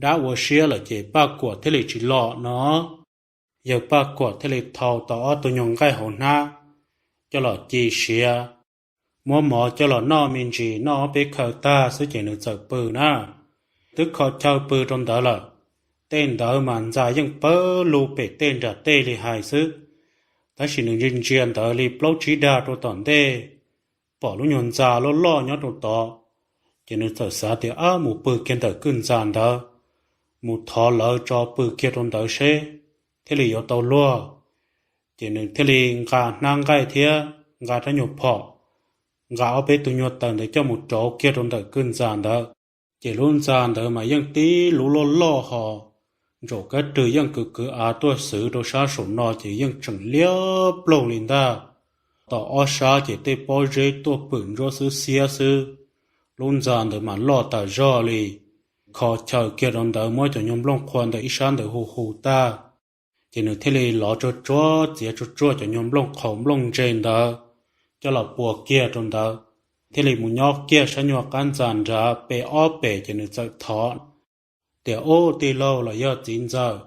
Dab ua siab lawm ces Paj Kuam thiaj li tsis los no. Yawg Paj Kuam thiaj li thau tau ob tug nyuag nqaij hauv hnab coj los ci siav, muab mov coj los noj me ntsis, noj ob peb khaw tag xwb ces nws txawm pw na. Twb kho chaw pw rau ntawd lawm, tej ntawd mas ntxa yeej pawg lug pem tej nram tej li hais xwb. Tab sis nws ntsia ntsia ntawd li plaub tsib dag rau tom ntej, pom lub nyuag ntxa loj loj nyob rau tod, ces nws txawm xav tias, Ab, mus pw kiag ntawm kwj ntxa ntawd, mus thov lawv tso pw kiag rau ntawd seb thiaj li yuav tau luag. Ces nws thiaj li nqa hnab nqaij thiab nqa rab nyuag phom, nqa ob peb tug nyuag taws ntawd coj mus rauv kiag rau ntawm kwj ntxa ntawd. Ces lub ntxa ntawd mas yeej tib lub loj loj hos, ntsaum kab rwg yeej kwv kwv av tuaj xwv rau sab saum no ces yeej tseem liab ploog li ntag. Tom ob sab ces tej pob zeb tuaj pwm ntsuab xwb xiab xwb. Lub ntxa ntawd mas loj tas zog li, kho chaw kiag rau ntawd muab cov nyuag nplooj qhuav ntawm ib sab ntawd hu hu tag, ces nws thiaj li lov tsuag tsuag txiav tsuag tsuag cov nyuag nplooj qhauv nplooj ntse ntawd coj los pua kiag rau ntawd, thiaj li mus nyob kiag sab nyuag qab ntxa nrad pe ob pem ces nws txawm thov tias, Ub, tij laug los yog txiv ntxawm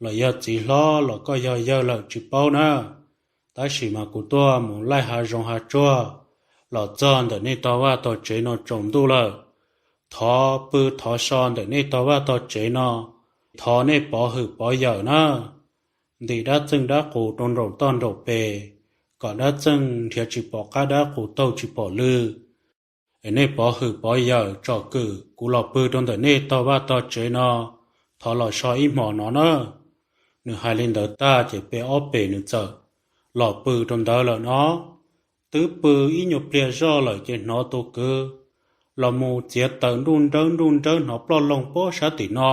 los yog txiv hlob los koj yog yawg lawm tsis paub na, tab sis mas kuv tuaj mus laij hav zoov hav tsuag los txog ntawm nej tog vaj tog tsev no tsaus ntuj lawm. Thov pw thov so ntawm nej tog vaj tog tsev no, thov nej pov hwm pov yawm na, ntim dab txeej dab qus rau nraum toj nraum pes, kom dab txeej nrhiav tsis pom qab dab qus taug tsis pom lw. Es nej pov hwm pov yawm tsom kwm kuv los pw rau ntawm nej tog vaj tog tsev no, thov los so ib hmos no na. Nws hais li ntawd tag ces pe ob pem nws txawm los pw rau ntawd lawm no. Twb pw ib nyuag pliag zoj lawm ces hnov tus kwv los mus txiav taws nruj nrawb nruj nrawb hnov ploj loog pob sab tim no.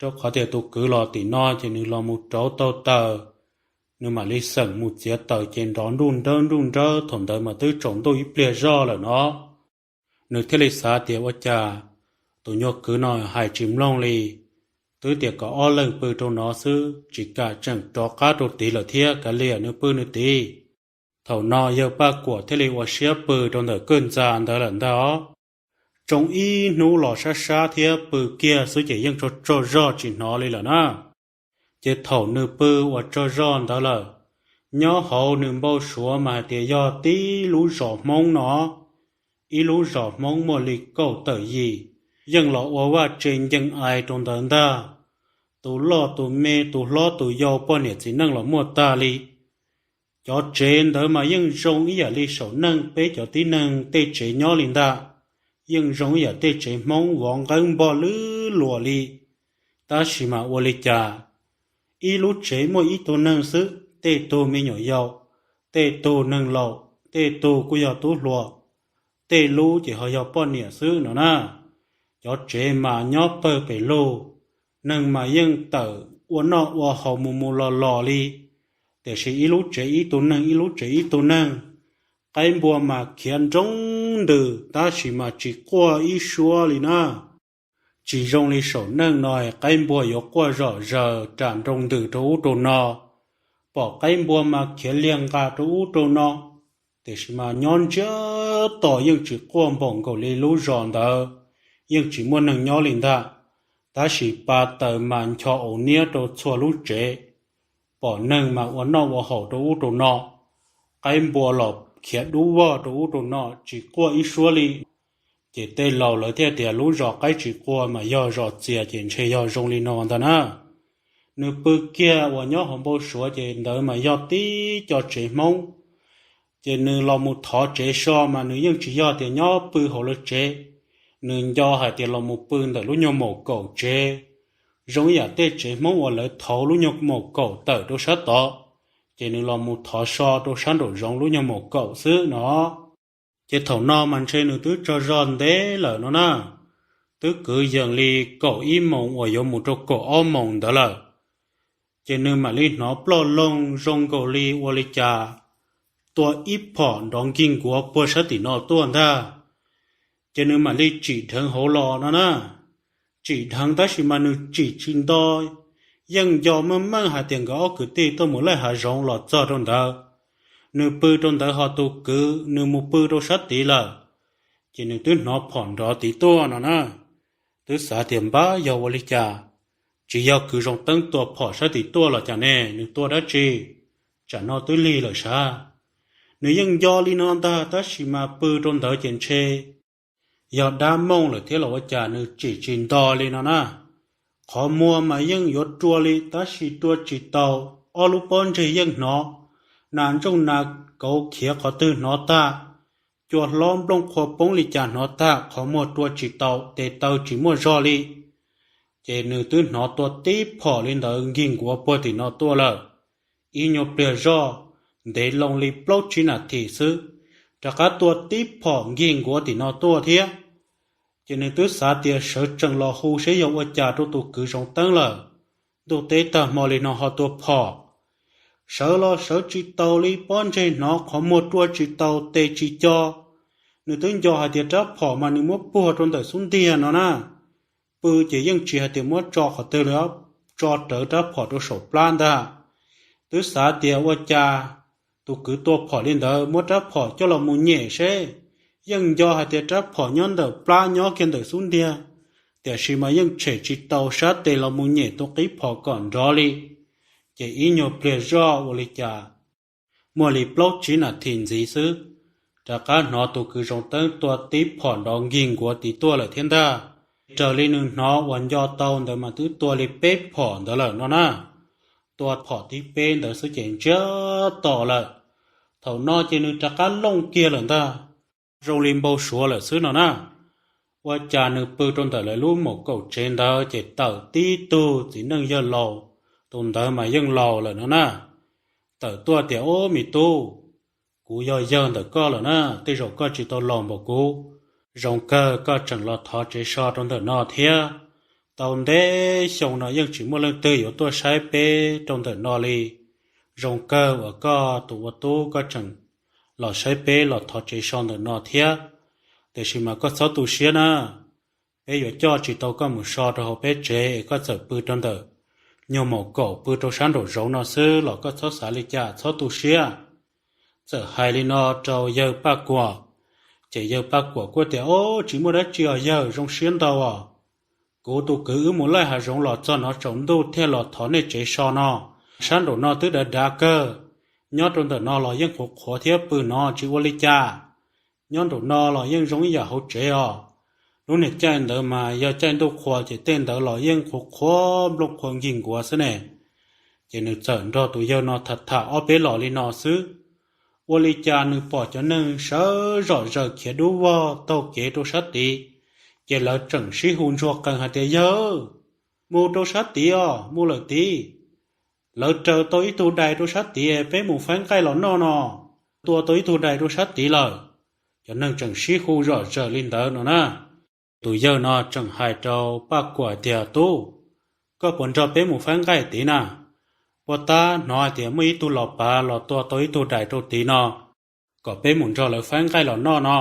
Rau qhov tias tus kwv los tim no ces nws los mus rauv tau taws, nws mam li xeem mus txiav taws ces nrov nruj nrawb nruj nrawb, thaum ntawd mas twb tsaus ntuj ib pliag zoj lawm no. Nws thiaj li xav tias ua cas tus nyuag kwv no hais tsis mloog li, twb tias kom ob leeg pw rau no xwb tsis kam tseem rov qab rau tid lawm thiab, kav liam nws pw nws tid. Thaum no yawg Paj Kuam thiaj li ua siab pw rau ntawm kwj ntxa ntawd lawm ntag os. Tsoo ib hnub los sab sab thiab pw kiag xwb ces yeej tsaug tsaug zog tsis hnov li lawm na. Ces thaum nws pw uas tsaug zog ntawd lawm, nyob hauv nws npau suav mas hais tias yog tib lub zos Hmoob no, ib lub zos Hmoob muaj li kaum tawm yim, yeej los ua vaj tse ncees ais rau ntawd ntag. Tus loj tus me tus hlob tus yau poj niam txiv neej los muaj tag li. Cov tsev ntawd mas yeej zoo ib yam li saum neej peb cov tib neeg tej tsev nyob li ntag, yeej zoo ib yam tej tsev Hmoob vov nqeeb npog lwb luam li. Tab sis mas ua li cas ib lub tsev muaj ib tug neeg xwb, tej tug me nyuam yaus, tej tug neeg laus, tej tug kuj yog tub hluas, tej lub ces ho yog poj niam xwb no na. Cov tsev mas nyob pawg pes lug, neeg mas yeej tawm ua noj ua haus mus mus los los li, tiam sis ib lub tsev ib tug neeg, ib lub tsev ib tug neeg. Qaib npua mas khiav nroo ntws tab sis mas tsis quaj ib suab li na. Tsis zoo li saum neej no, qaib npua yuav quaj zom zaws ras nroo ntws rau ub rau no. Pom qaib npua mas khiav liag nqa rau ub rau no, tiam sis mas nyob ntsiag to yeej tsis quaj npaum nkaus li lub zos ntawd, yeej tsis muaj neeg nyob li ntag. Tab sis pa taws mas ncho aus niab rau txhua lub tsev, pom neeg mas ua noj ua haus rau ub rau no, qaib npua los khiav dub vog rau ub rau no tsis quaj ib suab li. Ces tej laus lawv thiaj tias lub zos qaib tsis qua mas yog zos txias, ces ntshe yog zoo li no ntag na. Nws pw kiag uas nyob hauv npau suav ces ntawd mas yog tib co tsev Hmoob. Ces nws los mus thov tsev so mas nws yeej tsis yog tias nyob pw hauv lawv tsev, nws nco hais tias los mus pw ntawm lub nyuag maum kaum tsev, zoo ib yam tej tsev Hmoob uas lawv thauv lub nyuag maum kaum tawm rau sab tod, ces nws los mus thov so rau sab nraum zoov lub nyuag maum kaum xwb no. Ces thaum no mas ntshe nws twb tsaug zog ntev lawm no na, twb kwv yees li kaum ib moos uas yuav mus rau kaum ob moos ntawd lawm. Ces nws mam li hnov ploj loog zoo nkaus li ua li cas tua ib phom nrov nkig nkuav puag sab tim no tuaj ntag. Ces nws mam li tsim dheev hauv los no na, tsim dheev tab sis mas nws tsim tsis nto, yeej nco meej meej hais tias nkawd ob kwv tij tuaj mus laij hav zoov los txog rau ntawd. Nws pw rau ntawd ho tus kwv nws mus pw rau sab tid lawm, ces nws twb hnov phom nrov tid tuaj no na. Twb xav tias npab yog ua li cas, tsis yog kwv Zoov Teeb tua phom sab tid tuaj los cas ne, nws tua dab tsi, tsam no twb lig lawm sav. Nws yeej nco li no ntag tab sis mas pw rau ntawd ces ntshe yog dab mooj lawm thiab los ua cas nws tsim tsis nto li no na. Qhov muag mas yeej yuav rua li tab sis rua tsis tau, ob lub pob ntseg yeej hnov, nas ntsooj nas kauv khiav qhov twg hnov tag, cua hlob nplooj qhuav poob li cas hnov tag, qhov muag rua tsis tau, tes taw tsis muaj zog li. Ces nws twb hnov tua tib phom li ntawd nkig nkuav puag tim no tuaj lawm. Ib nyuag pliag zoj, ntev loo li plaub tsib nas this xwb, rov qab tua tib phom nkig nkuav tim no tuaj thiab. Ces nws twb xav tias sawv tsees los hu seb yog ua cas rau tus kwv Zoov Teeb lawm, ntuj teb tag hmo li no ho tua phom. Sawv los sawv tsis taus li, pob ntseg hnov, qhov muag rua tsis tau, tes tsis co. Nws twb nco hais tias rab phom mas nws muab puag rau ntawm xub ntiag no na. Pw ces yeej tsis hais tias muab tso qhov twg li, tso rawv rab phom rau saum plab ntag. Twb xav tias ua cas tus kwv tua phom li ntawd, muab rab phom coj los mus nyem seb. Yeej nco hais tias rab phom nyob ntawm plab nyob kiag ntawm xub ntiag, tiam sis mas yeej tshem tsis tau, sab tes los mus nyem tus qib phom kom nrov li. Ces ib nyuag pliag zoj ua li cas, muaj li plaub tsib nas this ntxiv xwb, rov qab hnov tus kwv Zoov Teeb tua tib phom nrov nkig nkuav tid tuaj lawm thiab ntag. Raws li nws hnov uas nco tau ntawd mas twb tua li peb phom ntawd lawm no na. Tua phom thib peb ntawd xwb ces ntsiag to lawm. Thaum no ces nws rov qab looj kiag lawm ntag, zoo li npau suav lawm xwb no na. Ua cas nws pw rau ntawm lawv lub maum kaum tsev ntawd ces tawm tib tug txiv neej yawg laus, tus ntawd mas yeej laus lawm no na. Tawm tuaj tias, Ub, me tub, kuv yog yawg ntawm koj lawm na, tej zaum koj tsis tau laus npaum kuv. Zoo kawg koj tseem los thov tsev so rau ntawm no thiab. Tau ntev xyoo no yeej tsis muaj leej twg yuav tuaj saib peb rau ntawm no li. Zoo kawg uas koj tus ua tub koj tseem los saib peb los thov tsev so ntawm no thiab. Tiam sis mas koj txhob tu siab na, peb yuav coj tsis tau koj mus so rau hauv peb tsev es koj txawm pw rau ntawm nyuag maum kaum pw rau sab nraum zoov no xwb los koj txhob xav li cas, txhob tu siab. Txawm hais li no rau yawg Paj Kuam, ces yawg Paj Kuam kuj tias, Ub, tsis muaj dab tsi os yawg, zoo siab ntau os. Kuv tus kwv wb mus laij hav zoov los txog no tsaus ntuj thiaj los thov nej tsev so no. Sab nraum no twb dav dav kawg, nyob rau ntawm no los yeej qhuav qhuav thiab, pw no tsis ua li cas. Nyob nraum no los yeej zoo ib yam hauv tsev os. Lub niag caij ntawd mas yog caij ntuj qhua ces tej ntawd los yeej qhuav qhuav nplooj qhuav nkig nkuav xwb ne. Ces nws txawm nrog tus yawg no tham tham ob peb los li no xwb, ua li cas nws pom cov neeg sawv zom zaws khiav dub vog taug kev rau sab tid. Ces lawv tseem sib hu ntsuag qees hais tias, Yawg, mus rau sab tid os, mus lawm tid. Lawv raws tau ib tug dais rau sab tid, peb mus faib nqaij los noj no. tua tau ib tug dais rau sab tid lawm. Cov neeg tseem sib hu zom zaws li ntawd no na. Tus yawg no tseem hais rau Paj Kuam tias, Tub, koj puas nrog peb mus faib nqaij tid na? Puag ta hnov hais tias muaj ib tug los pav los tua tau ib tug dais rau tid no, kom peb mus nrog lawv faib nqaij los noj no.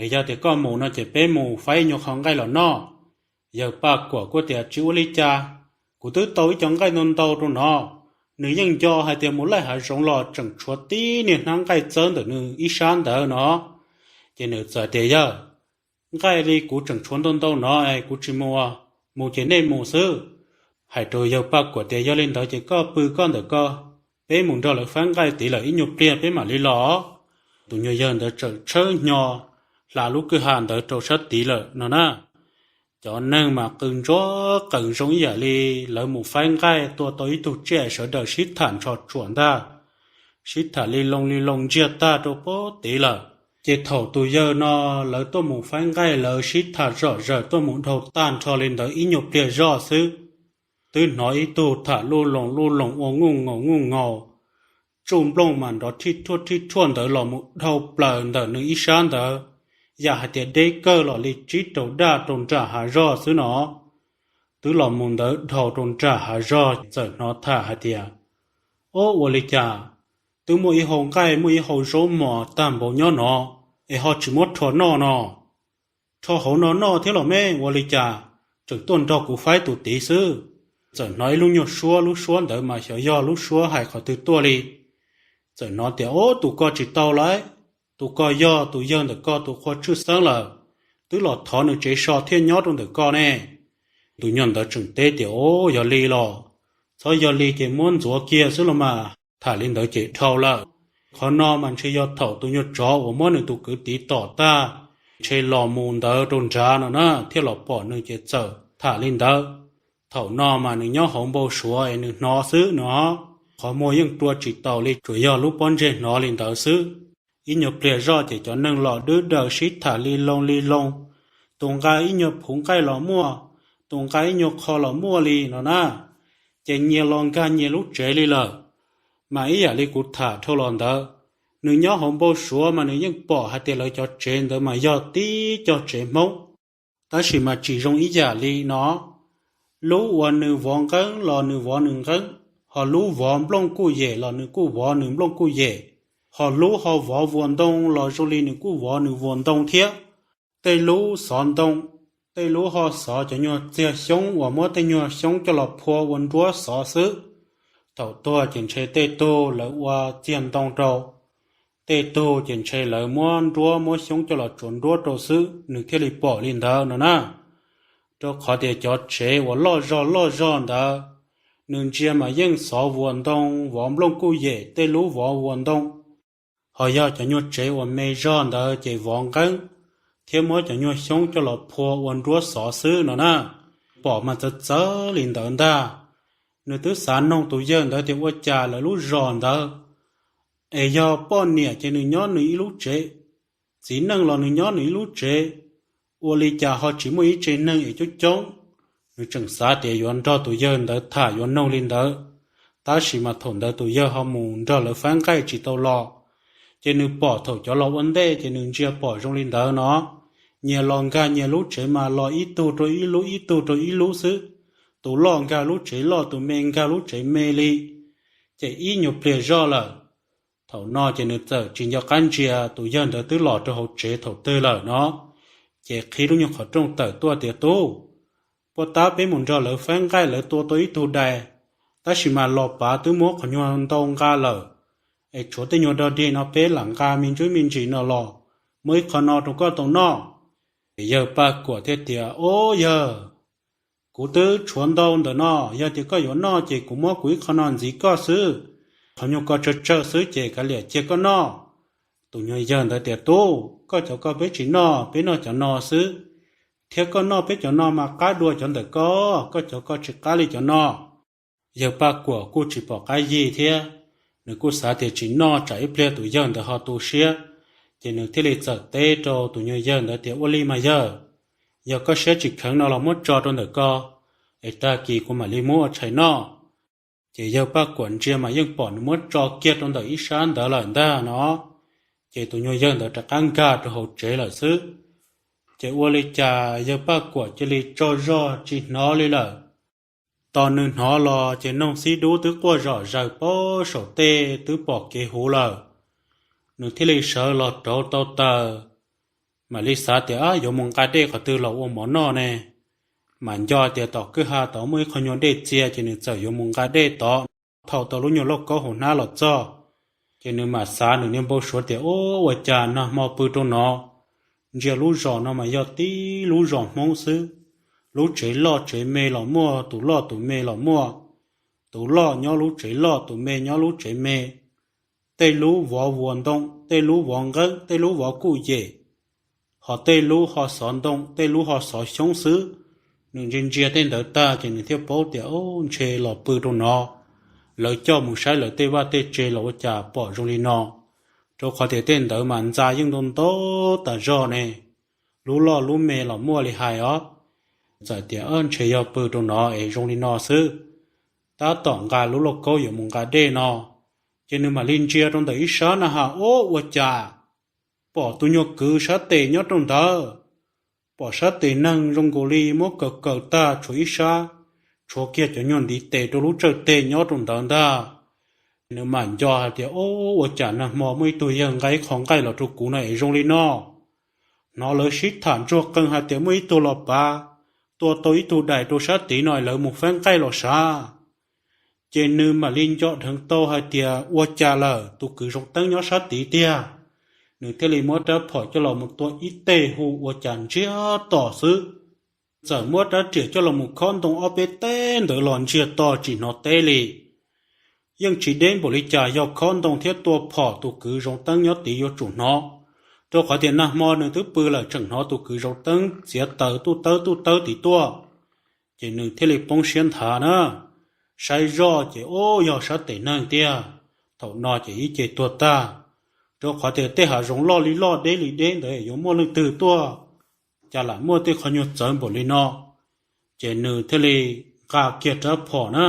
Es yog tias koj mus no ces peb mus faib nyuag qho nqaij los noj. Yawg Paj Kuam kuj tias, Tsis ua li cas, kuv twb tau ib co nqaij ntau ntau rau no. Nws yeej nco hais tias mus laij hav zoov los tseem tshuav tib niag hnab nqaij txawb ntawm nws ib sab ntawd no. Ces nws txawm tias, Yawg, nqaij li kuv tseem tshuav ntau ntau no es kuv tsis mus, mus ces nej mus xwb. Hais rau yawg Paj Kuam tias, Yog li ntawd ces koj pw koj ntawm ko, peb mus nrog lawv faib nqaij tid lawm ib nyuag pliag peb mam li los. Tus nyuag yawg ntawd txawm tshawb hnyo hla lub kwj ha ntawd rau sab tid lawm no na. Cov neeg mas qw ntsuag qees zoo ib yam li lawv mus faib nqaij tua tau ib tug tsiaj, sawv daws sib tham ntsho tsuam ntag, sib tham li loo li loo ntsiag tag rau pem tid lawm. Ces thaum tus yawg no lawv tuaj mus faib nqaij, lawv sib tham zom zaws tuaj mus dhau tag nrho li ntawd ib nyuag pliag zoj xwb, twb hnov ib tug tham luj loos luj loos ua nguj ngaus nguj ngaus, tsuj nplooj mas nrov thij thuaj thij thuaj ntawd los mus dhau plaws ntawm nws ib sab ntawd, yam hais tias deb kawg los li tsib rau daj rau nram hav zog xwb no. Twb los mus ntawd dhau rau nram hav zog txawm hnov tham hais tias, Ob, ua li cas twb muaj ib hau nqaij muaj ib hau zaub mos tag npaum nyob no, es ho tsis muab rho noj no? Rho hauv no noj thiab los me, ua li cas tseem tuaj nrog kuv faib tus tid xwb? Txawm hnov ib lub nyuag suab, lub suab ntawd mas xyov yog lub suab hais qhov twg tuaj li. Txawm hnov tias, Ob, tus ko tsis tau lawm, tus ko yog tus yawg ntawm ko tus qhua tshwj xeeb lawm, twb los thov nws tsev so thiaj nyob rau ntawm ko ne. Tus nyuag ntawd tseem teb tias, Ob, yog li los txhob yog li ces muab ntxuav kiag xwb los mas. Tham li ntawd ces dhau lawm. Qhov no mas ntshe yog thaum tus nyuag tsov uas muab nws tus kwv tiv tom tag, ntshe los mus ntawd rau nrad no na thiaj los pom nws ces txawm tham li ntawd. Thaum no mas nws nyob hauv npau suav es nws hnov xwb no. Qhov muag yeej rua tsis taus li, tsuas yog lub pob ntseg hnov li ntawd xwb. Ib nyuag pliag zoj ces cov neeg los dwb daws sib tham li loo li loo. Tus nqa ib nyuag phuv nqaij los muaj, tus nqa ib nyuag qho los muaj li no na. Ces nyias los nkag nyias lub tsev li lawm. Mas ib yam li kuv tham dhau los ntawd, nws nyob hauv npau suav mas nws yeej pom hais tias lawv cov tsev ntawd mas yog tib co tsev Hmoob, tab sis mas tsis zoo ib yam li no. Lub uas nws vov nqeeb los nws vov nws nqeeb, ho lub vov nplooj kuj yem los nws kuj vov nws nplooj kuj yem, ho lub ho vov vuas ntoo los zoo li nws kuj vov nws vuas ntoo thiab. Tej lub xov ntoo, tej lub ho xov cov nyuag txiag xyoob uas muab tej nyuag xyoob coj los phua ua nruab xov xwb. Thaum tuag ces ntshe tej tug lawv ua txiag ntoo rau, tej tug ces ntshe lawv muab nruab muab xyoob coj los tsuav nruab rau xwb nws thiaj li pom li ntawd no na. Rau qhov tias cov tsev uas loj zog loj zog ntawd, nws ntsia mas yeej xov vuas ntoo, vov nplooj kuj yem, tej lub vov vuas ntoo. Ho yog cov nyuag tsev uas me zog ntawd ces vov nqeeb thiab muab cov nyuag xyoob coj los phua ua nruab xov xwb no na. Pom mas txawv txawv li ntawd ntag. Nws twb xav noog tus yawg ntawd tias ua cas lawv lub zos ntawd es yog poj niam ces nws nyob nws ib lub tsev, txiv neej los nws nyob nws ib lub tsev, ua li cas ho tsis muaj ib tsev neeg es coob coob. Nws tseem xav tias yuav nrog tus yawg ntawd tham yuav noog li ntawd, tab sis mas thaum ntawd tus yawg ho mus nrog lawv faib nqaij tsis tau los. Ces nws pom thaum cov los ua ntej ces nws ntsia pom zoo li ntawd no, nyias los nkag nyias lub tsev mas los ib tug rau ib lub ib tug rau ib lub xwb. Tus loj nkag lub tsev loj, tus me nkag lub tsev me li. Ces ib nyuag pliag zoj lawm. Thaum no ces nws txawm tsis nco qab ntsia tus yawg ntawd twb los rau hauv tsev thaum twg lawm no. Ces qhib lub nyuag qhov rooj tawm tuaj tias, Tub, puag ta peb mus nrog lawv faib nqaij, lawv tua tau ib tug dais, tab sis mas los pav twb muab qhov nyuag ntau nqa lawm, es tshuav tej nyuag dog dig no peb lam nqa me ntsuj me ntsis no los muab ib qho no rau koj tau noj. Ces yawg Paj Kuam thiaj tias, Ob yawg, kuv twb tshuav ntau ntawm no, yog tias koj yuav noj ces kuv muab kuv ib qho no ntxiv koj xwb. Qhov nyuag ko tsawg tsawg xwb ces kav liam cia koj noj. Tus nyuag yawg ntawd tias, Tub, koj cov ko peb tsis noj, peb noj cov no xwb, thiab koj noj peb cov no mas qab dua cov ntawm ko, koj cov ko tsis qab li cov no. Yawg Paj Kuam kuj tsis pom qab yig thiab, nws kuj xav tias tsis noj tsam ib pliag tus yawg ntawd ho tu siab. Ces nws thiaj li txawm teb rau tus nyuag yawg ntawd tias, Ua li mas yawg, yog koj siab tsis kheev no los muab tso rau ntawm ko, es tag kis kuv mam li muab ua tshais noj. Ces yawg Paj Kuam ntsia mas yeej pom nws muab tso kiag rau ntawm ib sab ntawd lawm ntag no. Ces tus nyuag yawg ntawd rov qab nkag rau hauv tsev lawm xwb. Ces ua li cas yawg Paj Kuam cia li tsaug zog tsis hnov li lawm. Tos nws hnov los ces noog xib dub twb quaj zom zaws pab saum tej twb pom kev huv lawm. Nws thiaj li sawv los rauv tau taws, mam li xav tias yuav mus nqa dej qhov twg los ua mov noj ne. Mas nco tias tom kwj ha tod muaj ib qho nyuag dej txias ces nws txawm yuav mus nqa dej tod. Thaum tau lub nyuag lauj kaub hauv hnab los txog, ces nws mam xav nws niag npau suav tias, Ub, ua cas nag hmo pw rau no, ntsia lub zos no mas yog tib lub zos Hmoob xwb. Lub tsev loj tsev me los muaj, tus loj tus me los muaj, tus loj nyob lub tsev loj, tus me nyob lub tsev me. Tej lub vov vuas ntoo, tej lub vov nqeeb, tej lub vov kuj yem, ho tej lub ho xov ntoo, tej lub ho xov xyoob xwb. Nws ntsia ntsia tej ntawd tag ces nws thiaj paub tias, Ub, ntshe los pw rau no, lawv coj mus saib lawv tej vaj tej tse los ua cas pom zoo li no. Rau qhov tias tej ntawd mas ntxa yeej ntau ntau tas zog ne, lub loj lub me los muaj li hais os. Txawm tias, Ntshe yog pw rau no es zoo li no xwb. Tab tom nqa lub lauj kaub yuav mus nqa dej no, ces nws mam li ntsia rau ntawm ib sab na has, Ub, ua cas pom tus nyuag kwv sab tes nyob rau ntawd. Pom sab tes neeg zoo nkaus li muab kaws kaws tag tshuav ib sab, tshuav kiag cov nyuag ntiv tes rau lub tsawj teg nyob rau ntawd ntag. Nws mam nco hais tias, Ub, ua cas nag hmo muaj ib tug yawg nqa ib qho nqaij los rau kuv no es zoo li no. Hnov lawv sib tham ntsuag qees hais tias muaj ib tug los pav, tua tau ib tug dais rau sab tid no es lawv mus faib nqaij los sav. Ces nws mam li nco dheev tau hais tias ua cas lawm, tus kwv Zoov Teeb nyob sab tid tiag. Nws thiaj li muab rab phom coj los mus tua ib teg hu ua cas ntsiag to xwb. Txawm muab rab riam coj los mus khob ntoo ob peb teg ntawd los ntsiag to tsis hnov teb li. Yeej tsis deb npaum li cas yog khob ntoo thiab tua phom tus kwv Zoov Teeb nyob tid yuav tsum hnov, rau qhov tias nag hmo nws twb pw lawm tseem hnov tus kwv Zoov Teeb txiav taws tuj tawb tuj tawb tid tuaj. Ces nws thiaj li poob siab nthav na, saib zoj ces ub yog sab tes neeg tiag. Thaum no ces ib ce tuag tag, rau qhov tias tej hav zoov loj li loj deb li deb ntawd yuav muaj leej twg tuaj, cas lam muaj tej qhov nyuag txawv npaum li no. Ces nws thiaj li nqa kiag rab phom na,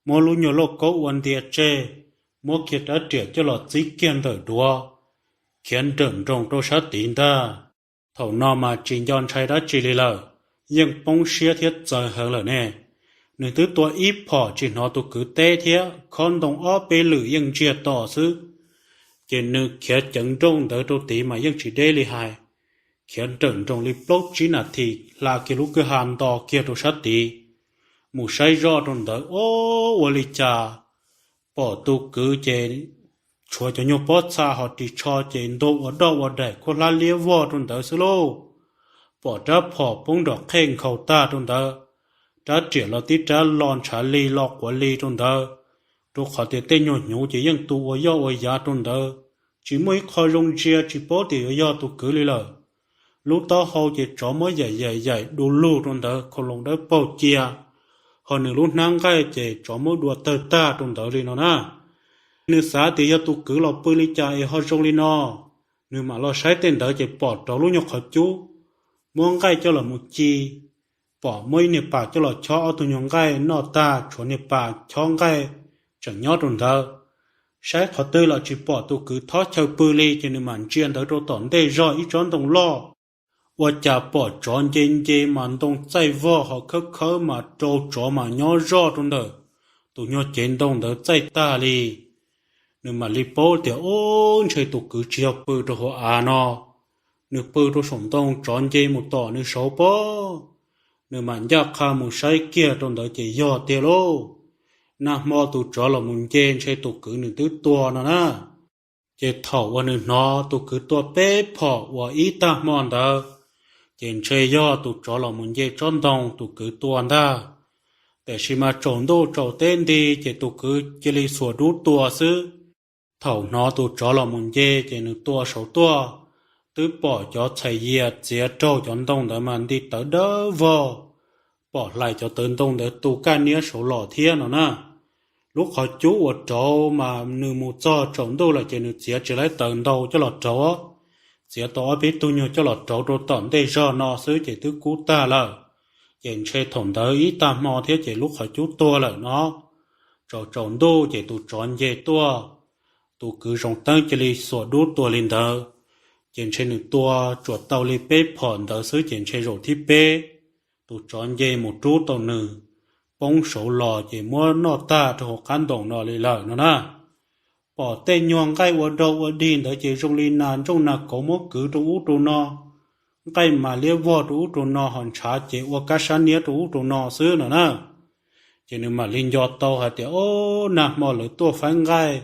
muab lub nyuag lauj kaub ua ntias tseg, muab kiag rab riam coj los txib kiag ntawm duav, khiav nrawm nroos rau sab tid ntag. Thaum no mas tsis nco ntshai dab tsi li lawm, yeej poob siab thiab txawv heev lawm ne. Nws twb tua ib phom tsis hnov tus kwv teb thiab khob ntoo ob peb lwm yeej ntsiag to xwb. Ces nws khiav ceev nrooj ntawd rau tid mas yeej tsis deb li hais, khiav nrawm nroos li plaub tsib nas this hla kiag lub kwj ha nto kiag rau sab tid, mus saib zoj rau ntawd ob ua li cas pom tus kwv ces tshuav cov nyuag pob txha ho ris tsho ces ntuag ua doj ua daim khuab hlab liab vog rau ntawd xwb lauj. Pom rab phom poob nrom qhej nkhaus tag rau ntawd, rab riam los tib rab lo ntshav li lo quav li rau ntawd, rau qhov tias tej nyuag hnyuv ces yeej tu ua yoj ua yav rau ntawd, tsis muaj ib qho zoo ntsia tsis paub tias yuav yog tus kwv li lawm. Lub taub hau ces tsov muab yaim yaim yaim du lug rau ntawd khau loos dawb paug cia, ho nws lub hnab nqaij ces tsov muab dua tawg tag rau ntawd li no na. Nws xav tias yog tus kwv los pw li cas es ho zoo li no. Nws mam los saib tej ntawd ces pom rauv lub nyuag qhov cub, muab nqaij coj los mus ci, pom muab ib niag pas coj los chob ob tug nyuag nqaij noj tag tshuav niag pas chob nqaij tseem nyob rau ntawd. Saib qhov twg los tsis pom tus kwv thob chaw pw li ces nws mam ntsia ntawd rau tom ntej zog ib tsob ntoo loj, ua cas pom tsov nce nce mas ntoo txaij vog ho khawb khawb mas rau tsov mas nyob zoj rau ntawm tus nyuag cev ntoo ntawd txaij tag li. Nws mam li paub tias ub ntshe tus kwv tsis yog pw rau hauv av no, nws pw rau saum ntoo tsov nce mus tom nws saud pob. Nws mam ncaj qha mus saib kiag rau ntawd ces yog tiag lauj. Nag hmo tus tsov los mus nce ntshe tus kwv nws twb tua no na. Ces thaum uas nws hnov tus kwv tua peb phom uas ib tag hmo ntawd, ces ntshe yog tus tsov los mus nce tsob ntoo tus kwv tua ntag. Tiam sis mas tsaus ntuj tsaus teb nti ces tus kwv cia li xuas dub tua xwb. Thaum hnov tus tsov los mus nce ces nws tua saud tuaj, twb pom cov txhais yias txiav raug cov ntoo ntawd mas nti tawv dawb vog, pom hlais cov tawv ntoo ntawd tu kaj niab saud los thiab no na. Lub qhov cub uas rauv mas nws mus txog tsaus ntuj lawm ces nws txiav tsis laib taws ntau coj los rauv, txiav tau ob peb tug nyuag coj los rauv rau tom ntej zog no xwb ces twb kub tag lawm. Ces ntshe thaum ntawd ib tag hmo thiab ces lub qhov cub tuag lawm no. Tsaus tsaus ntuj ces tus tsov nce tuaj, tus kwv Zoov Teeb cia li xuas dub tua li ntawd, ces ntshe nws tua tsuas tau li peb phom ntawd xwb ces ntshe zaum thib peb tus tsov nce mus rub tau nws poob saud los ces muab noj tag rau hauv qab ntoos no li lawm no na. Pom tej nyuag nqaij ua dog ua dig ntawd ces zoo li nas ntsooj nas kauv muab kwv rau ub rau no, nqaij mas liab vog rau ub rau no ho ntshav ces ua kab sab niab rau ub rau no xwb no na. Ces nws mam li nco tau hais tias, Ob, nag hmo lawv tuaj faib nqaij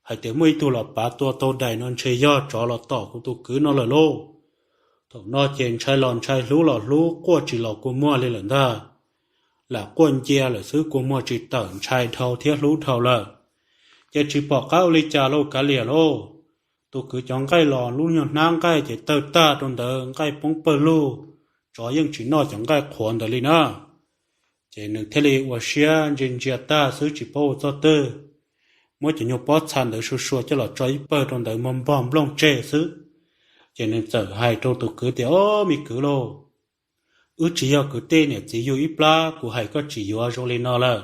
hais tias muaj ib tug los pav tua tau dais no ntshe yog tsov los tom kuv tus kwv no lawm lauj. Thaum no ces ntshai los ntshai hlub los hlub, quaj tsis los kua muag li lawm ntag. Lam quaj ncia lawm xwb kua muag tsis tawm, ntshai dhau thiab hlub dhau lawm. Ces tsis pom qab ua li cas lauj, kav liam lauj. Tus kwv cov nqaij los lub nyuag hnab nqaij ces tawg tag rau ntawd, nqaij poob pawg lug, tsov yeej tsis noj cov nqaij qhuav ntawd li na. Ces nws thiaj li ua siab ntsia ntsia tag xwb tsis paub ua txog twg, muab cov nyuag pob txha ntawd sua sua coj los tso ib pawg rau ntawd, muab npog nplooj tseg xwb. Ces nws txawm hais rau tus kwv tias, Ob, me kwv lauj, wb tsis yog kwv tij niam txiv yug ib plab, kuv hais koj tsis yuav zoo li no lawm.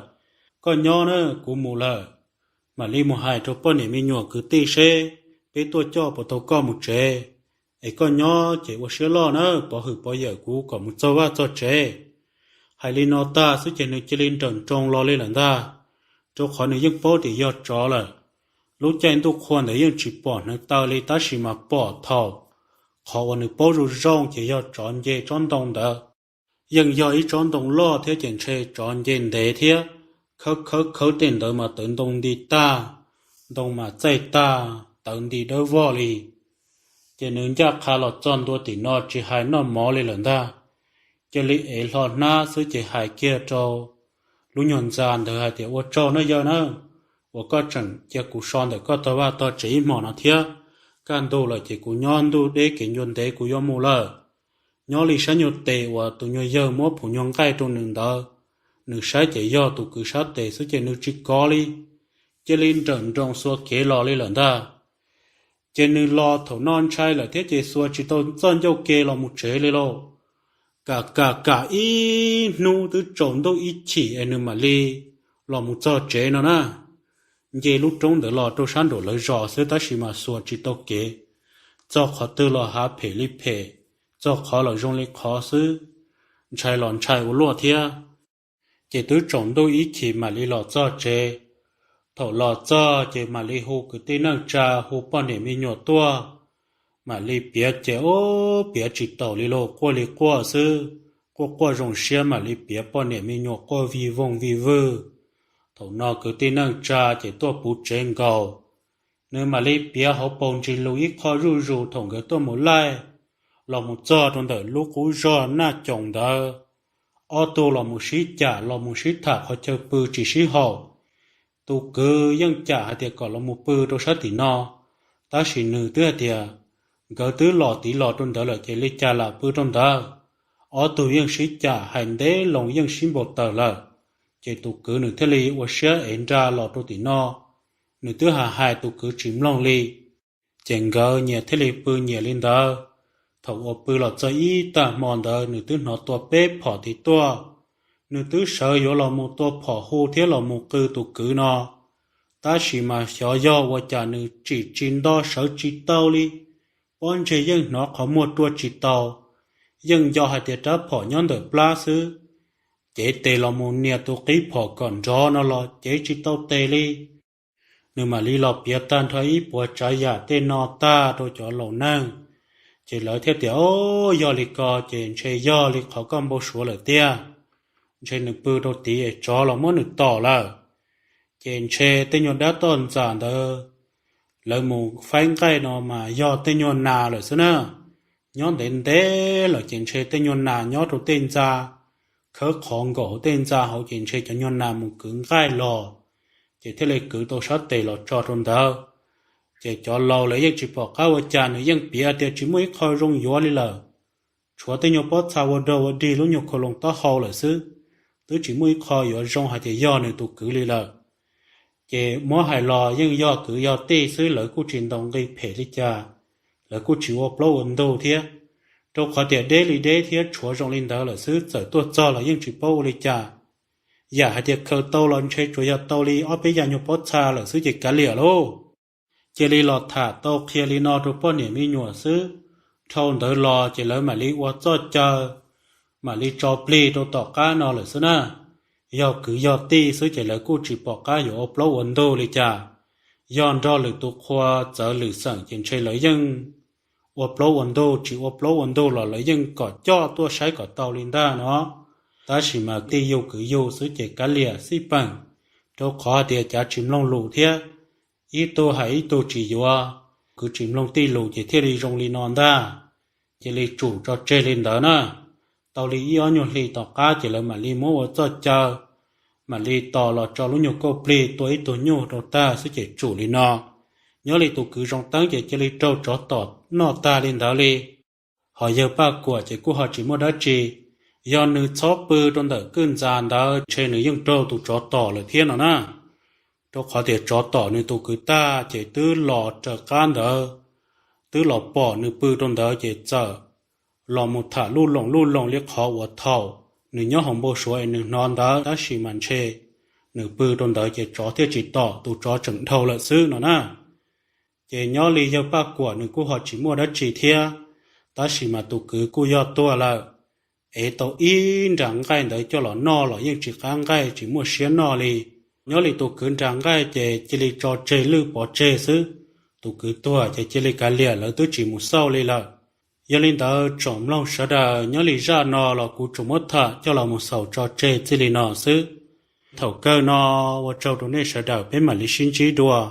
Koj nyob na, kuv mus lawm. Mam li mus hais rau poj niam me nyuam kwv tij seb peb tuaj coj puas tau koj mus tsev. Es koj nyob ces ua siab loj na, pov hwm pov yawm kuv kom mus txog vaj txog tsev. Hais li no tag xwb ces nws cia li nrawm nroos los li lawm ntag, rau qhov nws yeej paub tias yog tsov lawm. Lub caij ntuj qhua ntawd yeej tsis pom hneev taw li tab sis mas pom thaum qhov uas nws paub zoo zoo ces yog tsov nce tsob ntoo ntawd. Yeej yog ib tsob ntoo loj thiab ces ntshe tsov nce ntev thiab, khawb khawb khawb tej ntawd mas tawv ntoo nti tag, ntoo mas txaij tag, tawv nti dawb vog li. Ces nws ncaj qha los txog ntua tim no tsis hais noj mov li lawm ntag. Cia li ev hlo hnab xwb ces hais kiag rau lub nyuag ntxa ntawd hais tias, Ua tsaug nawb yawg na, uas koj tseem cia kuv so ntawm koj tog vaj tog tsev ib hmos no thiab. Kaj ntug lawm ces kuv nyob ntuj deb kev ncua ntev kuv yuav mus lawm. Nyob li sab nyuag tes uas tus nyuag yawg muab phum nyuag nqaij rau nws ntawd, nws saib ces yog tus kwv sab tes xwb ces nws tsis kov li, cia li nrawm nroos xuas kev los li lawm ntag. Ces nws los thaum no ntshai lawm thiab ces xuas tsis tau txoj ncauj ke los mus tsev li lauj. Kam kam kam ib hnub twb tsaus ntuj ib chim es nws mam li los mus txog tsev no na. Nce lub roob ntawd los rau sab nraum lawv zos xwb tab sis mas xuas tsis tau kev, txog qhov twg los hav phem li phem, txog qhov los zoo li qhov xwb, ntshai los ntshai ua luaj thiab. Ces twb tsaus ntuj ib chim mam li los txog tsev. Thaum los txog ces mam li hu kwv tij neej tsa, hu poj niam me nyuam tuaj, mam li piav ces ub piav tsis taus li lauj, quaj li quaj xwb, quaj quaj zoo siab mam li piav poj niam me nyuam quaj vij voog vij vwg. Thaum no kwv tij neej tsa ces tuaj puv tsev nkaus. Nws mam li piav hauv paus ntsis lus ib qho zuj zus thaum nkawd tuaj mus laij los mus txog rau ntawm lub qub zog Naj Coos ntawd. Ob tug los mus sib cam los mus sib tham qhov chaw pw tsis sib haum. Tus kwv yeej cam hais tias kom los mus pw rau sab tim no, tab sis nws twb hais tias nkawd twb los tiv los rau ntawd lawm ces li cas lam pw rau ntawd. Ob tug yeej sib cam hais ntev loo yeej sib npau taws lawm, ces tus kwv nws thiaj li ua siab ev nra los rau tim no. Nws twb hais hais tus kwv tsis mloog li, ces nkawd nyias thiaj li pw nyias li ntawd. Thaum uas pw los txog ib tag hmo ntawd nws twb hnov tua peb phom tid tuaj. Nws twb sawv yuav los mus tua phom hu thiab los mus qw tus kwv no, tab sis mas xyov yog ua cas nws tsim tsis nto sawv tsis tau li, pob ntseg yeej hnov qhov muag rua tsis tau. Yeej nco hais tias rab phom nyob ntawm plab xwb, cev tes los mus nias tus qib phom kom nrov no los cev tsis tau tes li. Nws mam li los piav tag nrho ib puas tsav yam tej no tag rau cov laus neeg, ces lawv thiaj tias, O, yog li ko ces ntshe yog li qhov koj npau suav lawm tiag. Ntshe nws pw rau tid es tsov los muab nws tom lawm. Ces ntshe tej nyuag dab toj ntxas ntawd lawv mus faib nqaij no mas yog tej nyuag nas lawm xwb na. Nyob ntev ntev lawm ces ntshe tej nyuag nas nyob rau tej ntxa, khawb qhov nkaum hauv tej ntxa hauv ces ntshe cov nyuag nas mus kwv nqaij los, ces thiaj li kwv tau sab tes los tso rau ntawd. Ces cov laus lawv yeej tsis pom qab ua cas, nws yeej piav tias tsis muaj ib qho zoo yuav li lawm. Tshuav tej nyuag pob txha ua dog ua dig lub nyuag khau loos taub hau lawm xwb, twb tsis muaj ib qho yuav zoo hais tias yog nws tus kwv li lawm. Ces muab hais los yeej yog kwv yog tij xwb, lawv kuj tsis ntaus nqi phem li cas, lawv kuj tsis ua plaub ua ntug thiab, rau qhov tias deb li deb thiab tshuav zoo li ntawd lawm xwb, txawm tuaj txog los yeej tsis paub ua li cas. Yam hais tias khaws tau los ntshe tsuas yog tau li ob peb yam nyuag pob txha lawm xwb ces kav liam lauj. Cia li los tham tau qhia li no rau poj niam me nyuam xwb. Dhau ntawd los ces lawv mam li ua txoj caw, mam li tso plig rau tom qab no lawm xwb na. Yog kwv yog tij xwb ces lawv kuj tsis pom qab yuav ua plaub ua ntug li cas. Yog nrog lwm tus qhua txawv lwm xeem ces ntshe lawv yeej ua plaub ua ntug, tsis ua plaub ua ntug los lawv yeej kom coj tuaj saib kom tau li ntag no. Tab sis mas tij yug kwv yug xwb ces kav liam xij peem, rau qhov tias cav tsis mloog lus thiab. Ib tug hais ib tug tsis yuav, kwv tsis mloog tij lus ces thiaj li zoo li no ntag. Cia li tsum tso tseg li ntawd na. Tau li ib ob nyuag hli tom qab ces lawv mam li muab ua txoj caw, mam li tos los tso lub nyuag kauj plig tua ib tug nyuj rau tag xwb ces tsum li no. Nyob li tus kwv Zoo Teeb ces cia li raug tsov tom noj tag li ntawd li. Ho yawg Paj Kuam ces kuj ho tsis muaj dab tsi, yog nws txhob pw rau ntawm kwj ntxa ntawd ntshe nws yeej raug tus tsov tom lawm thiab no na. Rau qhov tias tsov tom nws tus kwv tag ces twb los raws qab ntawd, twb los pom nws pw rau ntawd ces txawm los mus tham luj loos luj loos li qhov uas thaum nws nyob hauv npau suav es nws hnov ntawd, tab sis mas ntshe nws pw rau ntawd ces tsov thiaj tsis tom, tus tsov tseem dhau lawm xwb no na. Ces nyob li yawg Paj Kuam nws kuj ho tsis muaj dab tsi thiab, tab sis mas tus kwv kuj yog tuag lawm. Ev tau ib nra nqaij ntawd coj los noj los yeej tsis qab nqaij, tsis muaj siab noj li. Nyob li tus kwv nra nqaij ces cia li tso tseg lwj pov tseg xwb. Tus kwv tuag ces cia li kav liam, lawv twb tsis mus xauj li lawm. Yog li ntawd tsoom mloog sawv daws, nyob li zaj no los kuv tsuas muab tham coj los mus xaus tso tseg txij li no xwb. Thaum kawg no ua tsaug rau nej sawv daws, peb mam li sib ntsib dua.